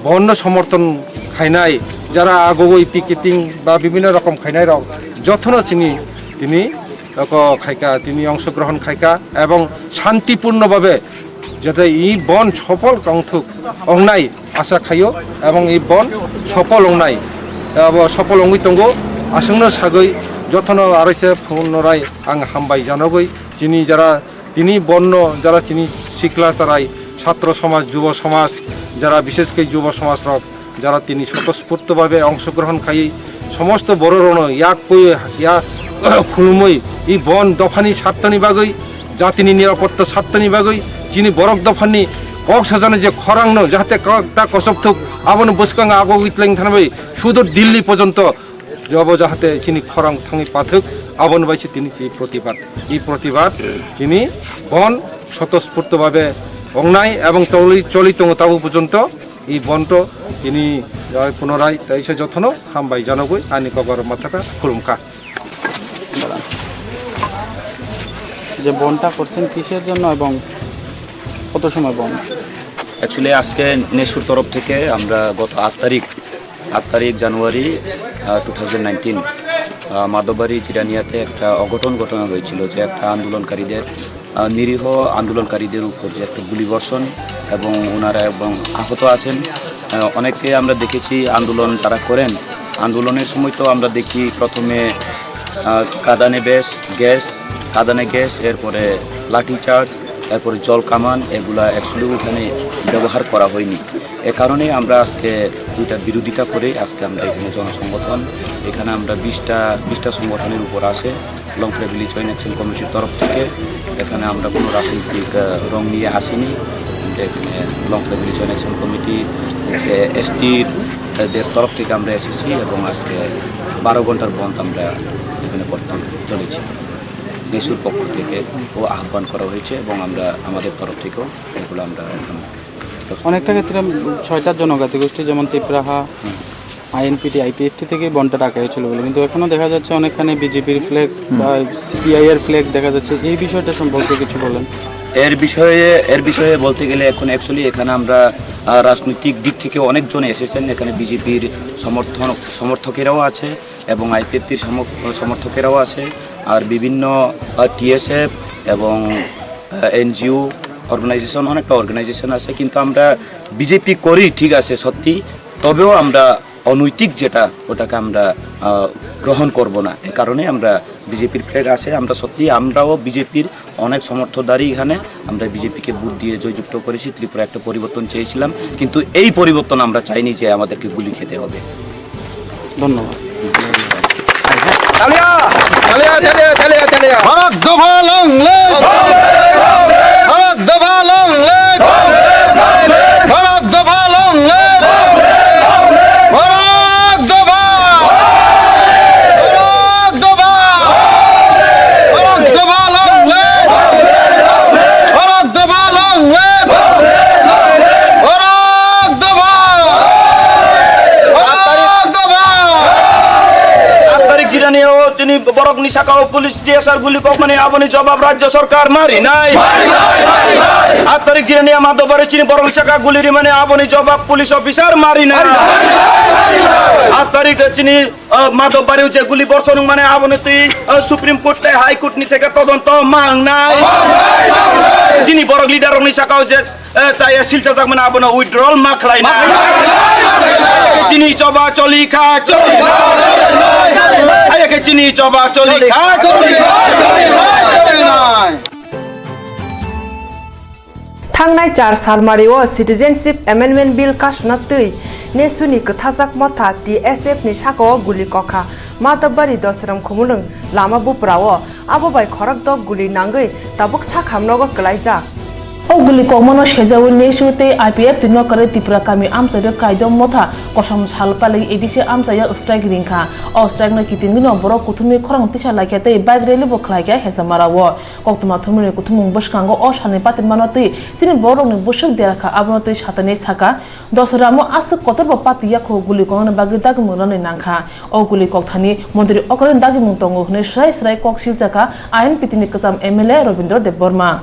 bonno somorthon khainai, jara agogoi picketing ba bibinno rokom khainai rok jotono chini tini oko khaika, tini ongshogrohon khaika, ebong shantipurno babe jate i bon sopol kongthuk ongnai. Asa khaio, ebong i bon sopol ongnai, abo sopol ongwi tongo. Aswkno sagwi jotono araisa phunnorai ang hambai janogwi, chini jara tini bonno jara chini sikla charai, satro somaj, jubo somaj, jara bishesh khe jubo somaj rok jara tini swtosphurto bhabe ongshogrohon khaiwi somosto bororokno yak kwi ya khulumwi i bon dophani sartoni bagwi, jatini nirapotta sartoni bagwi, chini borok dophani kok sajani je khorangno jahate kok ta kochopthuk, abono bwskango agogwi tleng thanbai sudur Dilli porjonto jobo jahate chini khorang thangwi pathuk, abono bai se tini chi protibad. I protibad chini bon swtosphurto bhabe ongnai ebong toli choli tongo tabuk porjonto. I bonto tini jai punorai taisa jotono hambai janogwi ani kokborok mathaka khulumkha. যে বনটা করছেন কিসের জন্য এবং কত সময় বন্ধ? অ্যাকচুয়ালি আজকে নেসুর তরফ থেকে আমরা গত আট তারিখ, আট তারিখ জানুয়ারি, আহ, টু থাউজেন্ড নাইনটিন, আহ, মাধববাড়ি জিরানিয়াতে একটা অঘটন ঘটনা হয়েছিল, যে একটা আন্দোলনকারীদের, আহ, নিরীহ আন্দোলনকারীদের উপর যে একটা গুলিবর্ষণ এবং ওনারা এবং আহত আছেন। আহ, অনেকে আমরা দেখেছি আন্দোলন যারা করেন, আন্দোলনের সময় তো আমরা দেখি প্রথমে, আহ, কাঁদানে বেশ, গ্যাস, কাঁদানে গ্যাস, এরপরে লাঠিচার্জ, এরপরে জল কামান, এগুলা অ্যাকচুয়ালি ওখানে ব্যবহার করা হয়নি। এ কারণে আমরা আজকে দুইটা বিরোধিতা করে আজকে আমরা এখানে জনসংগঠন, এখানে আমরা বিশটা, বিশটা সংগঠনের উপর আছে। লংফ্রে ভ্যালি জয়েন্ট অ্যাকশন কমিটির তরফ থেকে এখানে আমরা কোনো রাজনৈতিক, আহ, রং নিয়ে আসিনি। আমরা এখানে লংফ্রে ভ্যালি জয়েন্ট অ্যাকশন কমিটি, যে এসটির, তাদের তরফ থেকে আমরা এসেছি এবং আজকে বারো ঘন্টার বন্ধ আমরা এখানে করতে চলেছি। নেসুর পক্ষ থেকে ও আহ্বান করা হয়েছে এবং আমরা আমাদের তরফ থেকেও এগুলো আমরা এখন অনেকটা ক্ষেত্রে ছয়টা জনজাতি গোষ্ঠী যেমন তিপ্রাহা, হুম। আইএনপিটি, আইপিএফটি থেকে বনটা ডাকা হয়েছিল বলে, কিন্তু এখনো দেখা যাচ্ছে অনেকখানে বিজেপির ফ্ল্যাগ হুম। বা সিপিআই এর ফ্ল্যাগ দেখা যাচ্ছে। এই বিষয়টা সম্পর্কে কিছু বলেন। এর বিষয়ে, এর বিষয়ে বলতে গেলে এখন অ্যাকচুয়ালি এখানে আমরা, আহ, রাজনৈতিক দিক থেকে অনেকজন এসেছেন। এখানে বিজেপির সমর্থন, সমর্থকেরাও আছে এবং আইপিএফটির সমর্থকেরাও আছে, আর বিভিন্ন, আহ, টিএসএফ এবং, আহ, এনজিও অর্গানাইজেশন, অনেকটা অর্গানাইজেশন আছে, কিন্তু আমরা বিজেপি করি ঠিক আছে সত্যি, তবেও আমরা অনৈতিক যেটা ওটাকে আমরা, আহ, গ্রহণ করব না। এ কারণে আমরা বিজেপির ফ্ল্যাগ আছে, আমরা সত্যি আমরাও বিজেপির অনেক সমর্থকদারি এখানে, আমরা বিজেপিকে ভোট দিয়ে জয়যুক্ত করেছি, ত্রিপুরা একটা পরিবর্তন চেয়েছিলাম, কিন্তু এই পরিবর্তন আমরা চাইনি যে আমাদেরকে গুলি খেতে হবে। ধন্যবাদ। তালিয়া! তালিয়া, তালিয়া, তালিয়া, তালিয়া! ভারত দফা লং লিভ! ভারত দফা লং লিভ! ভারত দফা লং লিভ! ভারত দফা! Bharat Borokni sakao police T S R guli kokmani aboni jobab rajya sarkar ma rinai. Aat tarik jinani Madhobari chini borokni saka guli rimani aboni jobab police officer ma rinai. Aat tarik chini, uh, Madhobari je guli borso nung mane aboni twi, uh, Supreme Court tei High Court ni theke todonto ma wngnai. Chini borok leader rokni sakao je Eh, chaya silchajak mano abono withdrawal ma khlaina. Chini choba choli kha, choli kha. Aya khe chini choba choli kha, choli kha. Thangnai char salmari o Citizenship Amendment Bill kasuna twi nesuni kwthajak motha T S F ni sakao guli kokha. Madhobari Dosram Khumulwng lama buprao abo bai khorokdok guli nangwi tabuk sakham nogo kwlaijak. O guli kokmano sejaui nesu tei I P F twi nokarwi Tripura kami amchaio kaidom motha kosom sal pali A D C amchaio strike ringkha. O strike no kitingwino borok kuthumni khorang tisa laikha tei bike rally bo khlaikha Hesamarao. Koktwma thumnini kuthumung bwskango o salni patimano twi chini borokni bwswk derakha abono twi satani saka Dosramo aswk kotorbo pati yakho guli koknani bagwi dagimung rwnani nangkha. O guli kokthani montri okoroni dagimung tongo hwnwi swrai swrai kok silchakha I N P T ni kwcham M L A Robindra Debbarma.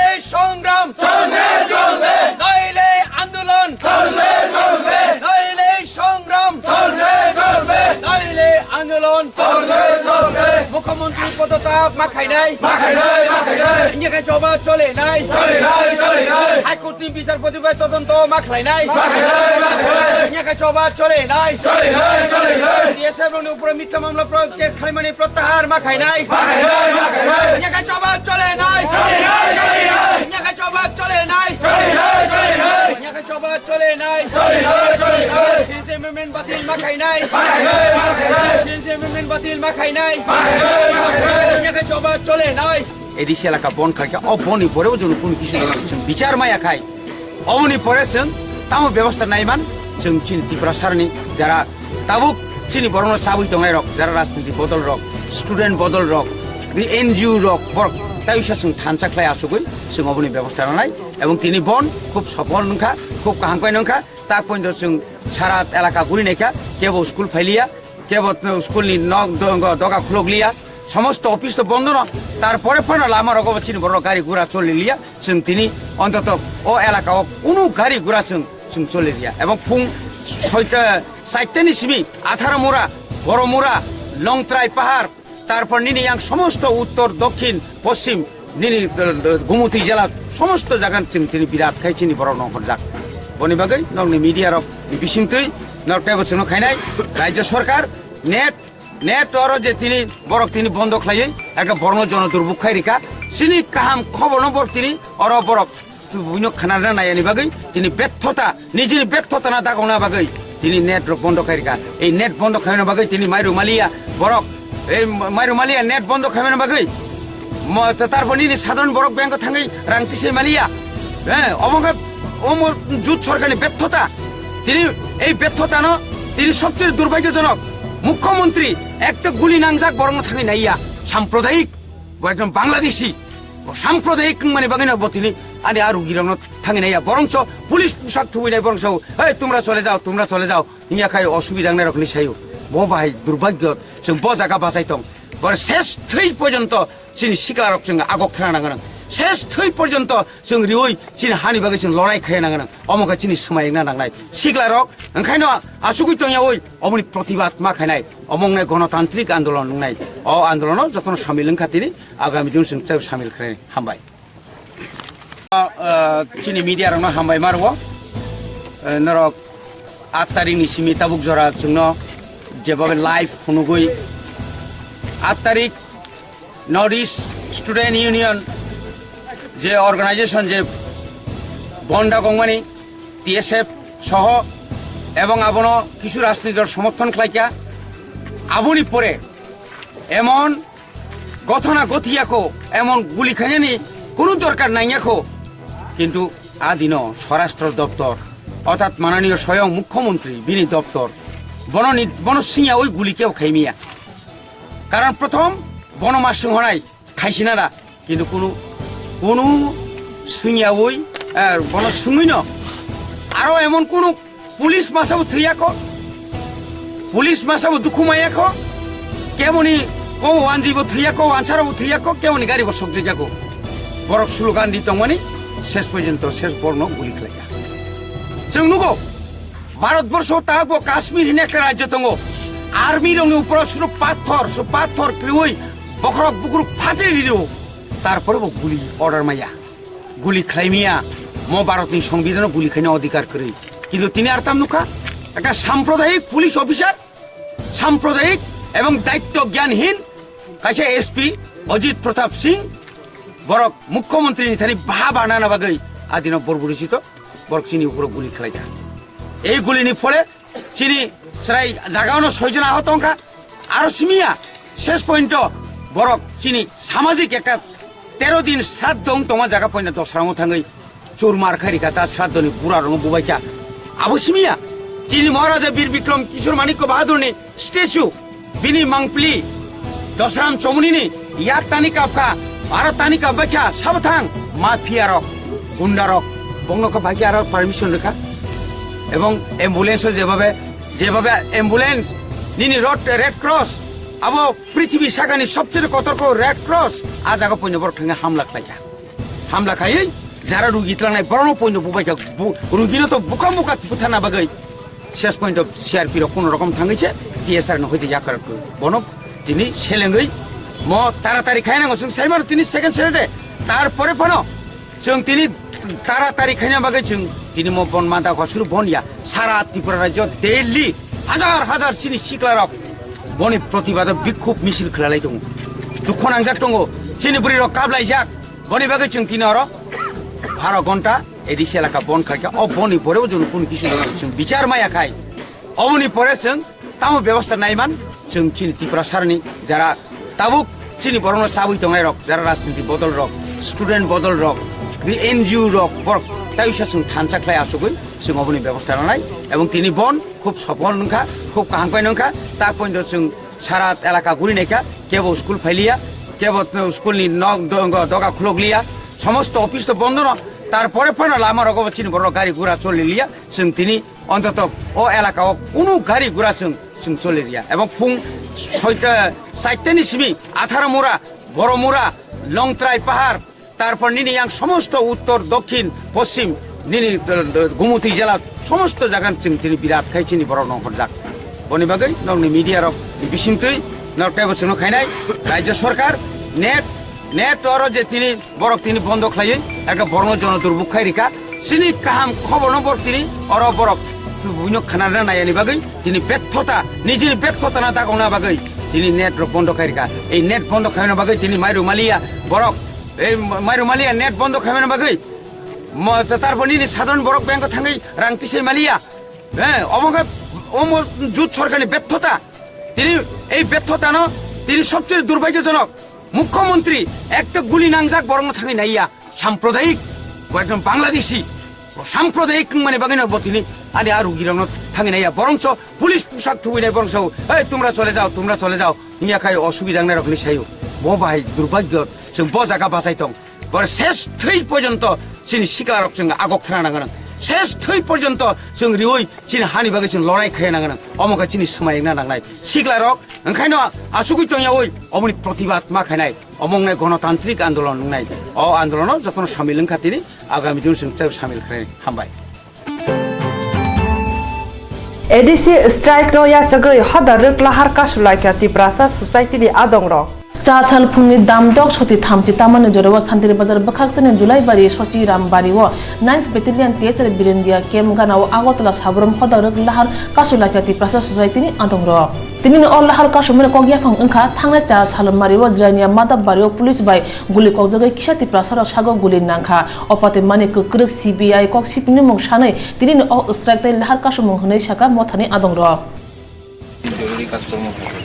এই সংগ্রাম চলছে চলবে। নইলে আন্দোলন চলছে চলবে। নইলে সংগ্রাম চলছে চলবে। নইলে আন্দোলন চলছে চলবে। মুখ্যমন্ত্রী পদত্যাগ মাখাই নাই। মাখাই নাই, মাখাই নাই। ইন্ডিয়া খাই জবা চলে নাই। চলে নাই, চলে নাই। হাইকোর্ট বিচারপতি bai todonto ma khlai nai. Ma khlai nai, ma khlai nai. Nya kha choba chole nai. Chole nai, chole nai. T S F ni upor mitha mamla pro-, case khlaimani protyahar ma khai nai. Ma khai nai, ma khai nai. Nya kha choba chole nai. Chole nai, chole nai. Nya kha choba chole nai. Chole nai, chole nai. Nya kha choba chole nai. Chole nai, chole nai. Citizenship amendment batil ma khai nai. Ma khai nai, ma khai nai. Citizenship amendment batil ma khai nai. Ma khai nai, ma khai nai. Nya kha choba chole nai. A D C elaka bon khaikha, o boni poreo joni kunu kisu joni chwng bichar maya khai. Oboni pore chwng tamo bebosta naiman, chwng chini Tripura sarni jara tabuk chini borokno chabwi tongnai rok, jara rajniti bodol rok, student bodol rok, the N G O rok, borok taisa chwng thansa khlai achugwi chwng oboni bebosta nanai. Ebong tini bon khub sopol wngkha, khub kaham khe wngkha, tak pointo chwng sara elaka guri naikha, kebo school phailiya, kebo school ni nok do-, doga khulok liya, somosto office to bondo no, tarpore phano lama rogo chini borok gari gura choli liya, chwng tini ontoto o elaka o kunu gari gura chwng, chwng choli liya. Ebong phung soita, saita ni simi, Atharo Mura, Boro Mura, Longtrai Pahar, tarpor nini yang somosto uttor, dokhin, poschim, nini, eh, eh, Gumutwi jela somosto jagan chwng tini birat khai chini borok nongkhorjak. Boni bagwi nokni media rok ni bisingtwi nok teibo chwngno khainai Rajya Sarkar net, net oro je tini borok tini bondo khlaiwi ekta borokno jono durbuk khai rikha. Chini kaham khoborno borok tini oro borok buino khanarna naiyani bagwi tini bethota, nijini bethota na dagokna bagwi tini net rok bondo khairikha. Ei net bondo khaina bagwi tini mairu maliya borok, ei mairu maliya net bondo khaina bagwi mo-, ta-, tarpor nini sadharon borok bank o thangwi rang tisai maliya. Eh, omo khe, omo jut sorkarni bethota. Tini ei bethotano tini sobcheye durbhagyojonok mukhyamantri ekta guli nangjak borokno thangwi naiya sampradayik. Bo ekdom Bangladeshi. Bo sampradayik wngmani bagwino bo tini ani a rugirokno thangwi naiya. Borongso police pusak thubui nai borongso, "Hey, tumra chole jao, tumra chole jao," hingya khai osubida wngnairokni sayo. Bo bahai durbhagyo, chwng bo jaga bachai tong. Bor ses thwi porjonto chini siklarok chwng agok thana nang gwnang. Ses thwi porjonto chwng riui chini hani bagwi chwng lorai khaiya nang gwnang. Omo khe chini swmai wngna nangnai. Siklarok wngkhaino achugwi tongyaui oboni protibad ma khainai. Omo wngnai gonotantrik andolon wngnai. O andolono jotono samil wngkha tini. Agami din chwng tei samil khlai hambai. Ah, chini media rokno hambai ma rwo. Eh, norok aat tarik ni simi tabuk jora chwngno jebabe live phunugwi aat tarik North East Student Union je organization je bonda gongmani T S F soho ebong abono kisu rajniti dol somorthon khlaikha. Aboni pore emon gothona gothiyakho, emon guli khainani kunu dorkar nangyakho. Kintu adino Swarashtra Doptor, orthat mananiyo soyong Mukhyamantri, bini doptor, bono ni, bono singya oi guli kebo khaimiya. Karon prothom bono ma swnghonai khaisina da, kintu kunu, kunu swngya oi, eh, bono swngwino aro emon kunu Police masa bo thwiya kho, police masa bo dukhu maya kho, Kemoni ko wanji bo thwiya ko, wansara bo thwiya ko, kemoni gari bo sokjak ya ko. Borok slogan di tongmani ses porjonto ses borno guli khlaiya. Chwng nugo, Bharat borsho ta bo Kashmir hwnwi ekta rajyo tongo. Army rokni uporo suru pathor, su pathor kriwi bokhorok bukruk phatri rio. Tarpore bo guli order maya. Guli khlai miya. Mo Bharatni Songbidhano guli khaina odhikar kwrwi. Kintu tini artam nukha, ekta sampradayik police officer, sampradayik ebong daitto gyanhin kaisa S P Ajit Pratap Singh borok mukhyamantri ni thani baha banana bagwi adino borbori sito borok chini uporo guli khlaikha. Ei guli ni phole chini chwrai jaga ono soi jon ahot wngkha, aro simiya ses point o borok chini samajik ekta tero din sraddho wng tongma jaga point o dosrango thangwi churmar khai rikha ta sraddhoni bura rokno bubaikha. Abo simiya chini Maharaja Bir Bikram Kishore Manikya Bahadurni statue, bini mangpili Dosram Chomunini yak tani kapkha, aro tani kapbaikha, sabo thang mafia rok, gunda rok, bongno kha baikha aro permission rikha. Ebong ambulance o jebabe, jebabe ambulance nini rod, Red Cross, abo prithibi sakani sobchero kotorko Red Cross, a jaga poino borok thangwi hamla khlaikha. Hamla khaiwi jara rugi tlangnai borokno poino bubaikha, bu-, rugino to bukha bukha buthana bagwi ses point o C R P rok kono rokom thangwi se T S R no hoite yakar bono tini selengwi mo taratari khainango chwng saimano tini second Saturday. Tarpore phano chwng tini taratari khaina bagwi chwng tini mo bon mada hosuru bon ya sara Tripura rajyo Delhi hajar hajar chini sikla rok boni protibado bikhub misil khwlalai tongo, dukho nangjak tongo, chini bwrwi rok kablaijak. Boni bagwi chwng tini oro baro ghonta A D C elaka bon khaikha. O boni pore o joni kunu kisu chwng bichar maya khai. Oboni pore chwng tamo bebosta naiman chwng chini Tiprasarni jara tabuk chini borokno chabwi tongnai rok, jara rajniti bodol rok, student bodol rok, bi N G O rok, borok tai wisa chwng thansa khlai asugwi chwng oboni bebosta nanai. Ebong tini bon khub sopol wngkha, khub kaham khe wngkha. Ta pointo chwng sara elaka guri naikha, kebo school phailiya, kebo school ni nok do-, doga khulokliya, somosto office to bondo no. Tarpore phano lama rogo bo chini borok gari gura choliliya, chwng tini ontoto o elaka o kunu gari gura chwng, chwng choliliya. Ebong phung soita, chaita ni simi Atharo Mura, Boro Mura, Longtrai Pahar, Tarpor nini yang somosto uttor, dokhin, poschim, nini, eh, eh, Gumutri jela somosto jagan chwng tini birat khai chini borok nongkhorjak. Boni bagwi nokni media rok bisingtwi nok teibo chwngno khainai Rajya Sarkar net, net oro je tini borok tini bondo khlaiwi ekta borokno jono durbuk khai rikha. Chini kaham khoborno borok tini oro borok buino khanana naiyani bagwi tini bethota, nijini bethotano dagokna bagwi tini net rok bondo khai rikha. Ei net bondo khaina bagwi tini mairu maliya borok Ei ma-, mairu maliya net bondo khaimani bagwi. Mo-, ta-, tarpor nini sadharon borok bank o thangwi rang tisai maliya. Eh, omo khe, omo jut sorkarni bethota. Tini ei bethotano tini sobcheye durbhagyojonok. Mukhyamantri ekta guli nangjak borokno thangwi naiya. Sampradayik, bo ekdom Bangladeshi. Bo sampradayik wngmani bagwino bo tini ani a rugirokno thangwi naiya. Borongso police pusak thubui nai borongso, "Ei, tumra chole jao, tumra chole jao." Wngya khai osubida wngnairok hinwi saio. Bo bahai durbhagyo. Chwng bo jaga bachai tong. Boro ses thwi porjonto chini siklarok chwng agok thana nang nang. Ses thwi porjonto chwng riwi chini hani bagwi chwng lorai khaya nang nang. Omo khe chini swmai wngna nangnai. Siklarok wngkhaino achugwi tongyawi omoni protibad ma khainai. Omo wngnai gonotantrik andolon wngnai. O andolono jotono samil wngkha tini, agami dino chwng tei samil khainai. Hambai. A D C strike no yachagwi hoda rwk lahar kasu laikha Tiprasa society ni adong rok. Cha sal phungni dam dok soti thamchi tamani jorao Santiri Bazar bwkhak chini Julaibari Sochi Rambari o ninth Battalion T S R Birindia camp gana o Agartala Sabrom hoda rwk lahar kasu laikha Tiprasa society ni adong rok. Tini o lahar kasumani kok yaphang wngkha thangnai cha sal mari o Jirania Madab Bari o police bai guli kokjagwi kisa Tiprasa rok sago guli nangkha. O patimani kwkrwk C B I kok sipini mung sanwi tinini o strike tei lahar kasumung hwnwi sakha mothani adongrok. জরুরি কাজকর্ম থাকে।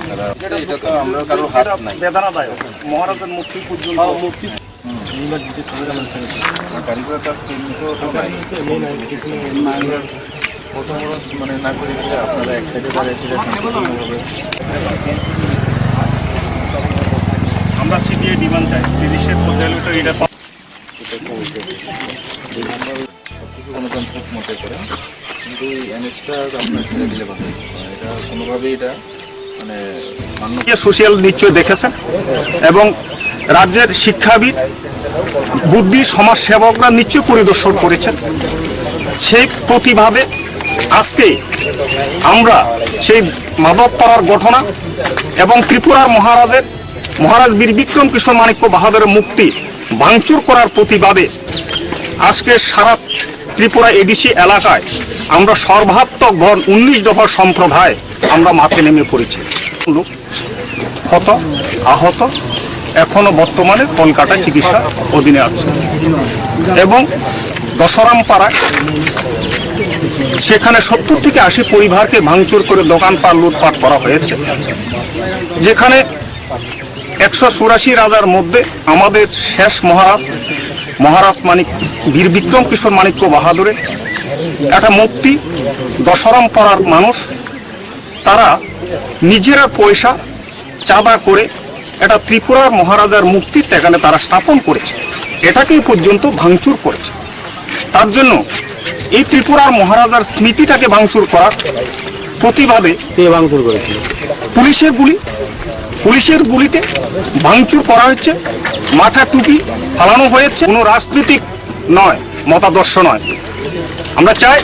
তারা এটা তো আমরা কারোর হাত নাই। বেদনাদায়ক। মহারাজের মূর্তি পর্যন্ত। হ্যাঁ, মূর্তি। হুম। ইমার্জেন্সি সমাধান হচ্ছে না। আর গাড়ি ঘোড়া তো আজকে এমনিতেও তো নাই। প্রথম ওরা মানে না করে দিলে আপনারা এক সাইডে দাঁড়ায় সেটা শান্তিপূর্ণভাবে। আমরা সিবিআই ডিমান্ড চাই, ম্যাজিস্ট্রেট পর্যায়ে তো এটা পা- এটা তো ওই যে দুই নম্বর সব কিছু গণতান্ত্রিক মতে করে, কিন্তু এই অ্যানেক্সটা আপনার ছেড়ে দিলে ভালো হয়। কারণ এটা কোনোভাবেই এটা মানে সোশ্যাল নিশ্চয় দেখেছেন এবং রাজ্যের শিক্ষাবিদ, বুদ্ধি সমাজসেবকরা নিশ্চয় পরিদর্শন করেছেন। সেই প্রতিবাদে আজকে আমরা সেই মাধবপাড়ার ঘটনা এবং ত্রিপুরার মহারাজের, মহারাজ বীর বিক্রম কিশোর মাণিক্য বাহাদুরের মূর্তি ভাঙচুর করার প্রতিবাদে আজকে সারা ত্রিপুরা এডিসি এলাকায় আমরা সর্বাত্মক গণ উনিশ দফা সম্প্রদায় আমরা মাঠে নেমে পড়েছি। লোক ক্ষত, আহত, এখনো বর্তমানে কলকাতায় চিকিৎসা অধীনে আছে। এবং দশরাম পাড়ায় সেখানে সত্তর থেকে আশি পরিবারকে ভাঙচুর করে দোকানপাট লুটপাট করা হয়েছে, যেখানে একশো চুরাশি রাজার মধ্যে আমাদের শেষ মহারাজ, মহারাজ মানিক, বীর বিক্রম কিশোর মাণিক্য বাহাদুরের একটা মূর্তি দশরাম পাড়ার মানুষ তারা নিজেরা পয়সা চাঁদা করে একটা ত্রিপুরার মহারাজার মূর্তি সেখানে তারা স্থাপন করেছে, এটাকেই পর্যন্ত ভাঙচুর করেছে। তার জন্য এই ত্রিপুরার মহারাজার স্মৃতিটাকে ভাঙচুর করার প্রতিবাদে কে ভাঙচুর করেছিল? পুলিশের গুলি, পুলিশের গুলিতে ভাঙচুর করা হচ্ছে, মাথা টুপি ফালানো হয়েছে। কোনো রাজনৈতিক নয়, মতাদর্শ নয়। আমরা চাই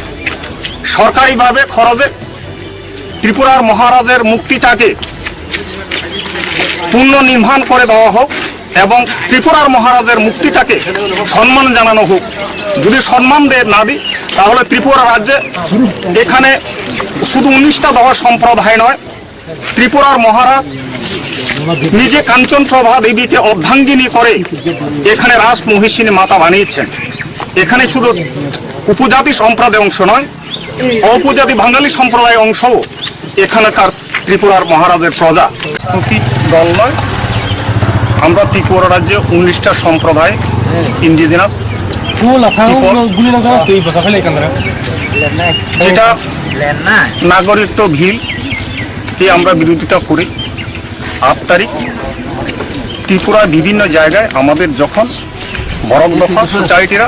সরকারিভাবে খরচে ত্রিপুরার মহারাজের মূর্তিটাকে পুনর্নির্মাণ করে দেওয়া হোক এবং ত্রিপুরার মহারাজের মূর্তিটাকে সম্মান জানানো হোক। যদি সম্মান দে না দিই, তাহলে ত্রিপুরা রাজ্যে এখানে শুধু উনিশটা দফা সম্প্রদায় নয়, ত্রিপুরার মহারাজ নিজে কাঞ্চন প্রভা দেবীকে অর্ধাঙ্গিনী করে এখানে রাজ মহিষিনী মাতা বানিয়েছেন। এখানে শুধু উপজাতি সম্প্রদায় অংশ নয়, অপজাতি বাঙালি সম্প্রদায় অংশও এখানকার ত্রিপুরার মহারাজের প্রজা। রাজনৈতিক দল নয়, আমরা ত্রিপুরা রাজ্যে উনিশটা সম্প্রদায়, ইন্ডিজিনাস, যেটা নাগরিকত্ব বিল কে আমরা বিরোধিতা করি। আট তারিখ ত্রিপুরার বিভিন্ন জায়গায় আমাদের যখন বরক দফা সোসাইটিরা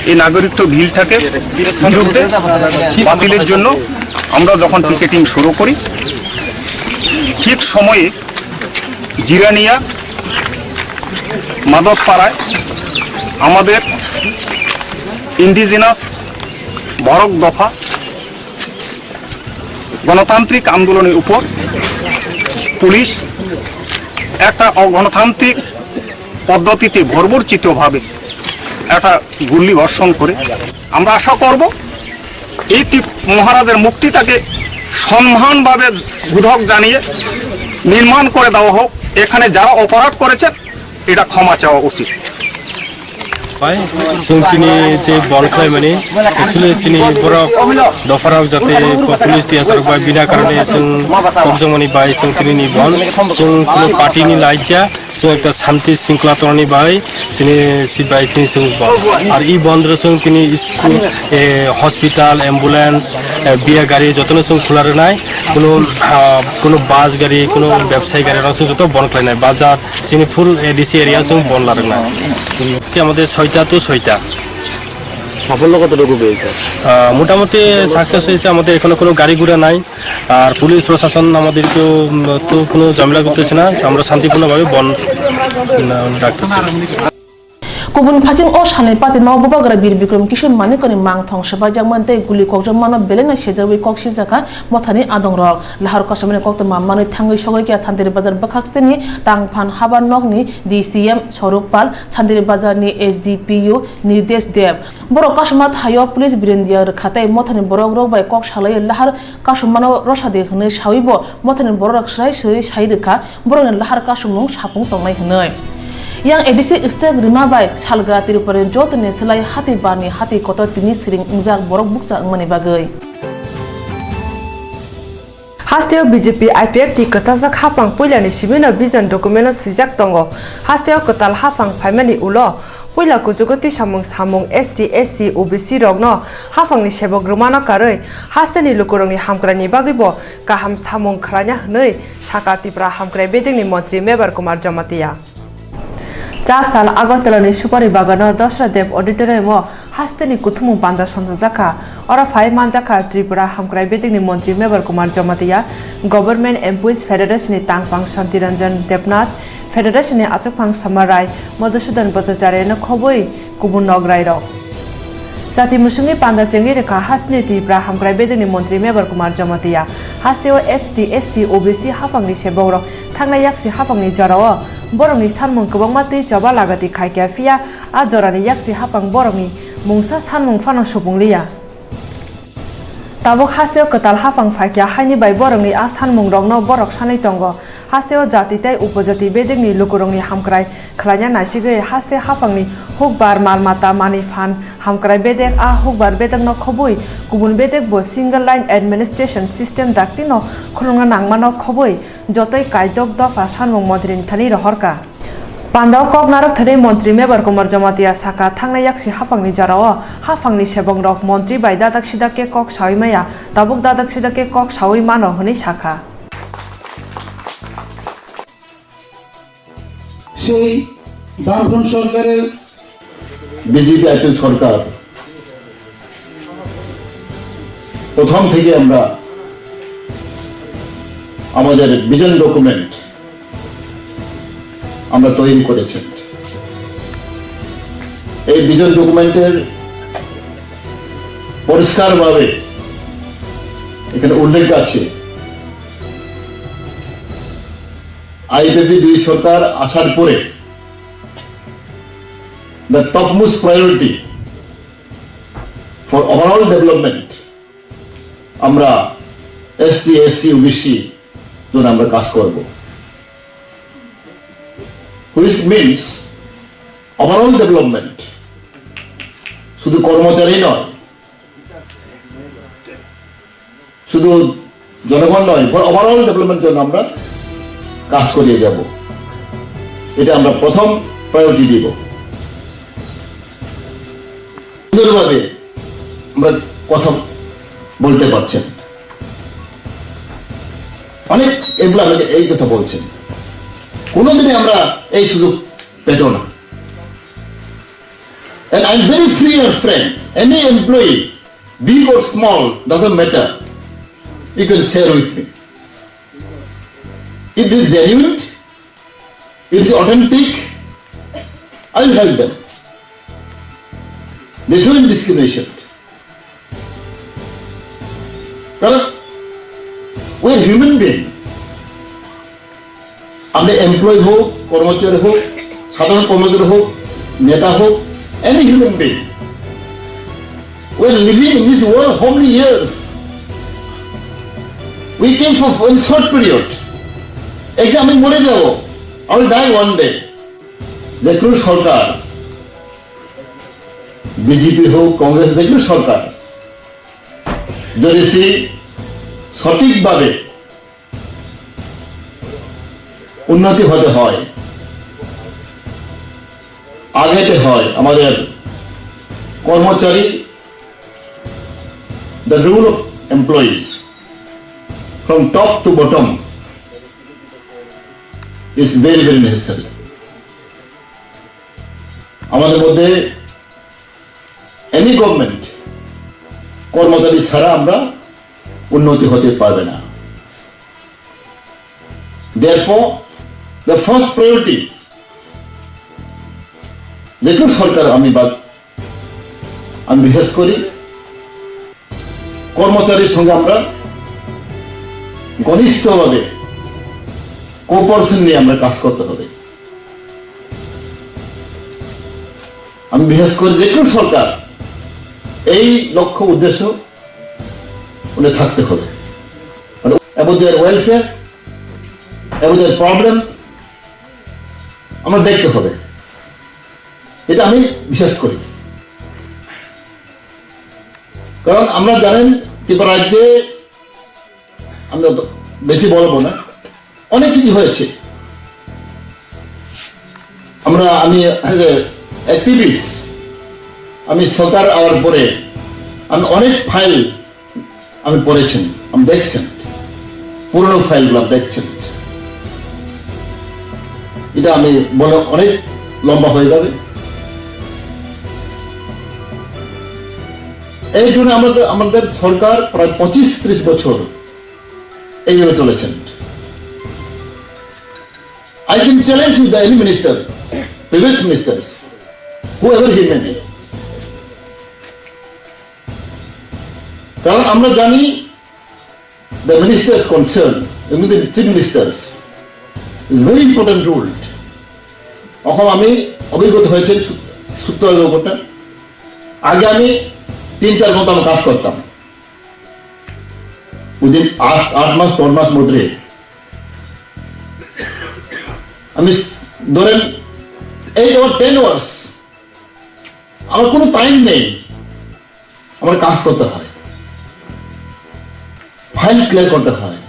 এই নাগরিকত্ব বিলটাকে বিরুদ্ধে বাতিলের জন্য আমরা যখন পিকেটিং শুরু করি, ঠিক সময়ে জিরানিয়া মাধবপাড়ায় আমাদের ইন্ডিজিনাস বরক দফা গণতান্ত্রিক আন্দোলনের উপর পুলিশ একটা অগণতান্ত্রিক পদ্ধতিতে বর্বরচিতভাবে একটা গুলি বর্ষণ করে। আমরা আশা করব এই তি-, মহারাজের মূর্তিটাকে সম্মানভাবে গুধক জানিয়ে নির্মাণ করে দেওয়া হোক। এখানে যারা অপরাধ করেছেন, এটা ক্ষমা চাওয়া উচিত। Bai, chwng tini je bon khlaimani, actually chini borok dopharok jate police tiyasarok bai bina karone chwng tokjongmani bai chwng tini ni bon, chwng kuno party ni laijak, chwng ekta shanti shringkhola tongnani bai chini si bai tini chwng bon. Ar i bon ro chwng tini school, eh, hospital, ambulance, eh, biya gari jotono chwng khula rwnai, kuno, ah, kuno bus gari, kuno bebsai gari rok chwng joto bon khlainai, bazar, Chini full A D C area chwng bon larwkna. আজকে আমাদের ছয়টা তো ছয়টা। সাফল্য কতটুকু পেয়েছে? আহ, মোটামুটি সাকসেস হয়েছে। আমাদের এখনো কোনো গাড়ি ঘোড়া নাই, আর পুলিশ প্রশাসন আমাদেরকেও, উম, তো কোনো ঝামেলা করতেছে না। আমরা শান্তিপূর্ণভাবে বন্ধ, উম, রাখতেছি। Kubun phaising o salni patima o Bubagra Bir Bikram Kishore Manikya ni mangthong swpaijakmani tei guli kokjakmano belai no sejagwi kok siljakha mothani adongrok. Lahar kochomani koktwma manwi thangwi sogwi kha Santiri Bazar bwkhak steni tangphan habar nokni D C M Swarup Pal, Santiri Bazarni S D P O Nirdesh Deb. Borok kasuma thaio police birindia rwkha tei mothani borokrok bai kok salaiwi lahar kasumano rwsadi hwnwi sawibo mothani borokrok swrai swrai sai rwkha borokni lahar kasumung sapung tongnai hwnwi. Yang A D C Stek Rima bai salgra Tripurani jotoni slai hati barni hati kotor tini siring wngjak borok bukcha wngmani bagwi. Hasteo B J P I P F T kwthajak haphang puilani simino vision document-o swijak tongo. Hasteo kwtal haphang phaimani ulo puila kuchugo tisamung samung S T, S C, O B C rokno haphangni sebok rwmano karwi hasteni lukurokni hamkraini bagwibo kaham samung khwlaina hwnwi sakha Tripura hamkrai bedekni montri Mebar Kumar Jamatia. Cha sal Agartalani Supari Bagano Dasra Dev Auditorium-o Hasteni kuthumung panda songjak kha. Oro phai manjak kha Tripura hamkrai bedekni montri Mebar Kumar Jamatia, Government Employees Federation ni tangpang Shanti Ranjan Debnath, Federation ni achukphang Samarai Madhusudan Bhattacharya no khobwi kubun nograi rok. Jati musungni panda chengwi rwkha hasteni Tripura hamkrai bedekni montri Mebar Kumar Jamatia. Hasteo S T, S C, O B C haphangni sebok rok thangnai yaksi haphangni jorao borokni sanmung kwbangma twi choba lagati khaikha, phiya a jorani yaksi haphang borokni mungsa sanmung phano supung liya. Tabuk hasteo kwtal haphang phaikha, haini bai borokni a sanmung rokno borok sanwi tongo. Hasteo jati tei upojati bedekni lukurokni hamkrai khlaina naisigwi haste haphangni hukbar mal mata manwi phan hamkrai bedek, a hukbar bedekno khobwi kubun bedekbo single line administration system daktino khulungna nangmano khobwi jotoi kaitok dopha sanmung montrini thani rohorkha. Pandao kok narwk thani montri Mebar Kumar Jamatia sakha, thangnai yaksi haphangni jorao haphangni sebongrok montri bai dadak sidak khe kok sawi maya, tabuk dadak sidak khe kok sawi mano hwnwi sakha. সেই বামফ্রন্ট সরকারের BJP IPL সরকার প্রথম থেকে আমরা আমাদের vision document আমরা তৈরি করেছি। এই ভিশন ডকুমেন্টের পরিষ্কারভাবে এখানে উল্লেখ আছে, আইপিএফটি দুই সরকার আসার পরে the topmost priority for overall development আমরা এসটি, এসসি, ওবিসি জন্য আমরা কাজ করব, which means overall development, শুধু কর্মচারী নয়, শুধু জনগণ নয়, ওভারঅল ডেভেলপমেন্ট জন্য আমরা কাজ করিয়ে যাব। এটা আমরা প্রথম প্রায়োরিটি দিব। সুন্দরভাবে আমরা কথা বলতে পারছেন। অনেক এমপ্লয় আমাকে এই কথা বলছেন, কোনোদিনই আমরা এই সুযোগ পেত না। And I'm very free and frank. Any employee, big or small, doesn't matter. You can share with me. If it is genuine, if it is authentic, I will help them. There's no discrimination. কারণ we are human being. আপনি এমপ্লয় হোক, কর্মচারী হোক, সাধারণ কর্মচারী হোক, নেতা হোক, any human being, we are living in this world how many years? We came for one short period. একদিন আমি মরে যাব, I will die one day. যে কোনো সরকার, বিজেপি হোক, কংগ্রেস, যে কোনো সরকার, যদি সে সঠিকভাবে উন্নতি হতে হয়, আগাইতে হয় আমাদের কর্মচারী, the rule of employees from top to bottom is very, very necessary. আমাদের মধ্যে এনি গভর্নমেন্ট কর্মচারী ছাড়া আমরা উন্নতি হতে পারবে না। Therefore, the first priority, যে কোনো সরকার আমি বা আমি বিশ্বাস করি কর্মচারীর সঙ্গে আমরা ঘনিষ্ঠভাবে কোঅপারেশন নিয়ে আমরা কাজ করতে হবে। আমি বিশ্বাস করি যে কোনো সরকার এই লক্ষ্য উদ্দেশ্য উনি থাকতে হবে। মানে, about their welfare, about their problem আমরা দেখতে হবে, এটা আমি বিশ্বাস করি। কারণ আমরা জানেন ত্রিপুরা রাজ্যে, আমরা বেশি বলবো না, অনেক কিছু হয়েছে। আমরা, আমি অ্যাক্টিভিস্ট, আমি সরকার আওয়ার পরে আমি অনেক ফাইল আমি পড়েছেন, আমি দেখছেন, পুরনো ফাইলগুলো আমি দেখছেন। এটা আমি বলে অনেক লম্বা হয়ে যাবে। এই জন্য আমাদের আমাদের সরকার প্রায় পঁচিশ ত্রিশ বছর এইভাবে চলেছেন। I can challenge with any minister, previous ministers, whoever he may be. কারণ আমরা জানি, the ministers concerned, এমনিতে chief ministers, is very important role. এখন আমি অভিজ্ঞতা হয়েছে সূত্র ব্যাপারটা। আগে আমি তিন চার ঘন্টা আমার কাজ করতাম, উইদিন আট আট মাস দশ মাস মধ্যে আমি, ধরেন, এই আমার টেন আওয়ার্স, আমার কোনো টাইম নেই। আমার কাজ করতে হয়, ফাইল ক্লিয়ার করতে হয়,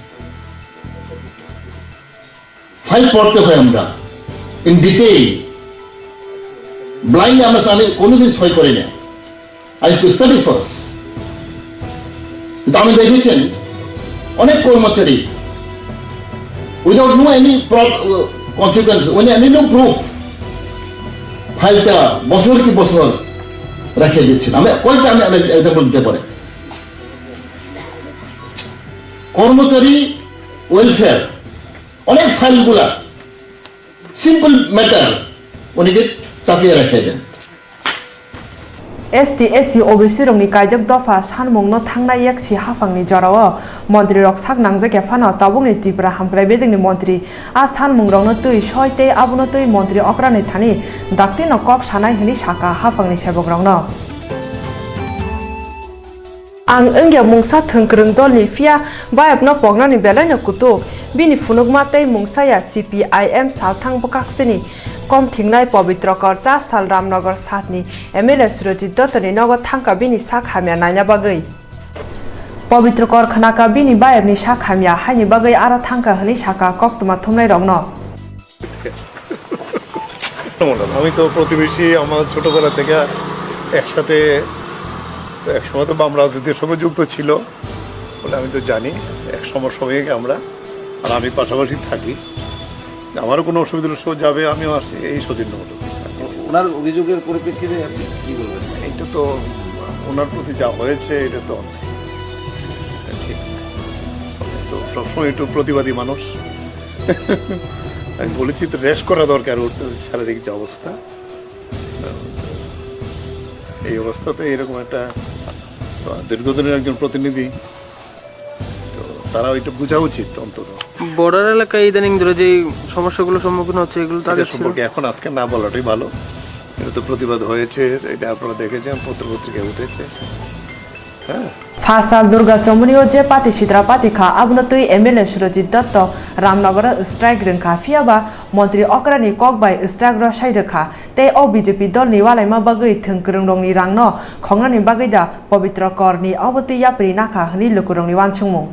ফাইল পড়তে হয় আমরা ইন ডিটেইল। ব্লাইন্ডলি আমরা, আমি কোনোদিন সই করি না। I used to study first. কিন্তু আমি দেখেছেন, অনেক কর্মচারী উইদাউট নো এনি কনসিকুয়েন্স, উনি এনি নো প্রুফ, ফাইলটা বছর কি বছর রেখে দিচ্ছেন। আমি কয়েকটা আমি এক্সাম্পল দিতে পারি। কর্মচারী ওয়েলফেয়ার অনেক ফাইলগুলা সিম্পল ম্যাটার উনিকে চাপিয়ে রেখে দেন। S T, S C, O B C rokni kaijak dopha sanmungno thangnai yaksi haphangni jorao montrirok sak nangjak ya phano tabukni Tripura hamkrai bedekni montri a sanmungrokno twi soi tei abono twi montri okrani thani daktino kok sanai hwnwi sakha haphangni sebokrokno. Ang wngya mungsa thwngkwrwng dolni, phiya bayapno poknani belaino kutuk. Bini phunukma tei mungsaya C P I M salthang bwkhaksini kom thingnai Pobitro Kor cha sal Ramnagar satni M L A Surojit Dottoni nogo thangkha bini sak hamya naina bagwi. Pobitro Kor khnakha bini bayapni sak hamya, haini bagwi aro thangkha hwnwi sakha koktwma thumnairokno. আমি তো প্রতিবেশী, আমার ছোটবেলা থেকে একসাথে, একসময় তো বাম রাজনীতির সঙ্গে যুক্ত ছিল বলে আমি তো জানি, এক সমসাময়িক আমরা, আর আমি পাশাপাশি থাকি। আমারও কোনো অসুবিধা হলে সে যাবে, আমিও আসি, এই সৌজন্য মতো। ওনার অভিযোগের পরিপ্রেক্ষিতে আপনি কি বলবেন? এটা তো ওনার প্রতি যা হয়েছে, এটা তো ঠিক। তো সবসময় একটু প্রতিবাদী মানুষ। আমি বলেছি তো রেস্ট করা দরকার ওর তো শারীরিক যে অবস্থা। এই অবস্থাতে এরকম একটা দীর্ঘদিনের একজন প্রতিনিধি, তো তারা এটা বোঝা উচিত অন্তত। বর্ডার এলাকায় ইদানিং ধরে যে সমস্যাগুলো সম্মুখীন হচ্ছে, এগুলো তো এটা আগে ছিল? সম্পর্কে এখন আজকে না বলাটাই ভালো। এটা তো প্রতিবাদ হয়েছে, এটা আপনারা দেখেছেন, পত্র পত্রিকায় উঠেছে। হ্যাঁ। Phasal Durga Chomoni o je party sitra party kha, abono twi M L A Surojit Dotto Ramnagar o strike rwngkha, phiya ba montri okrani kok bai strike rw sai rwkha, tei o B J P dolni walaima bagwi thwngkwrwngrokni rangno khongnani bagwi da Pobitro Korni obo twi yapri nakha hwnwi lukurokni uansukmung.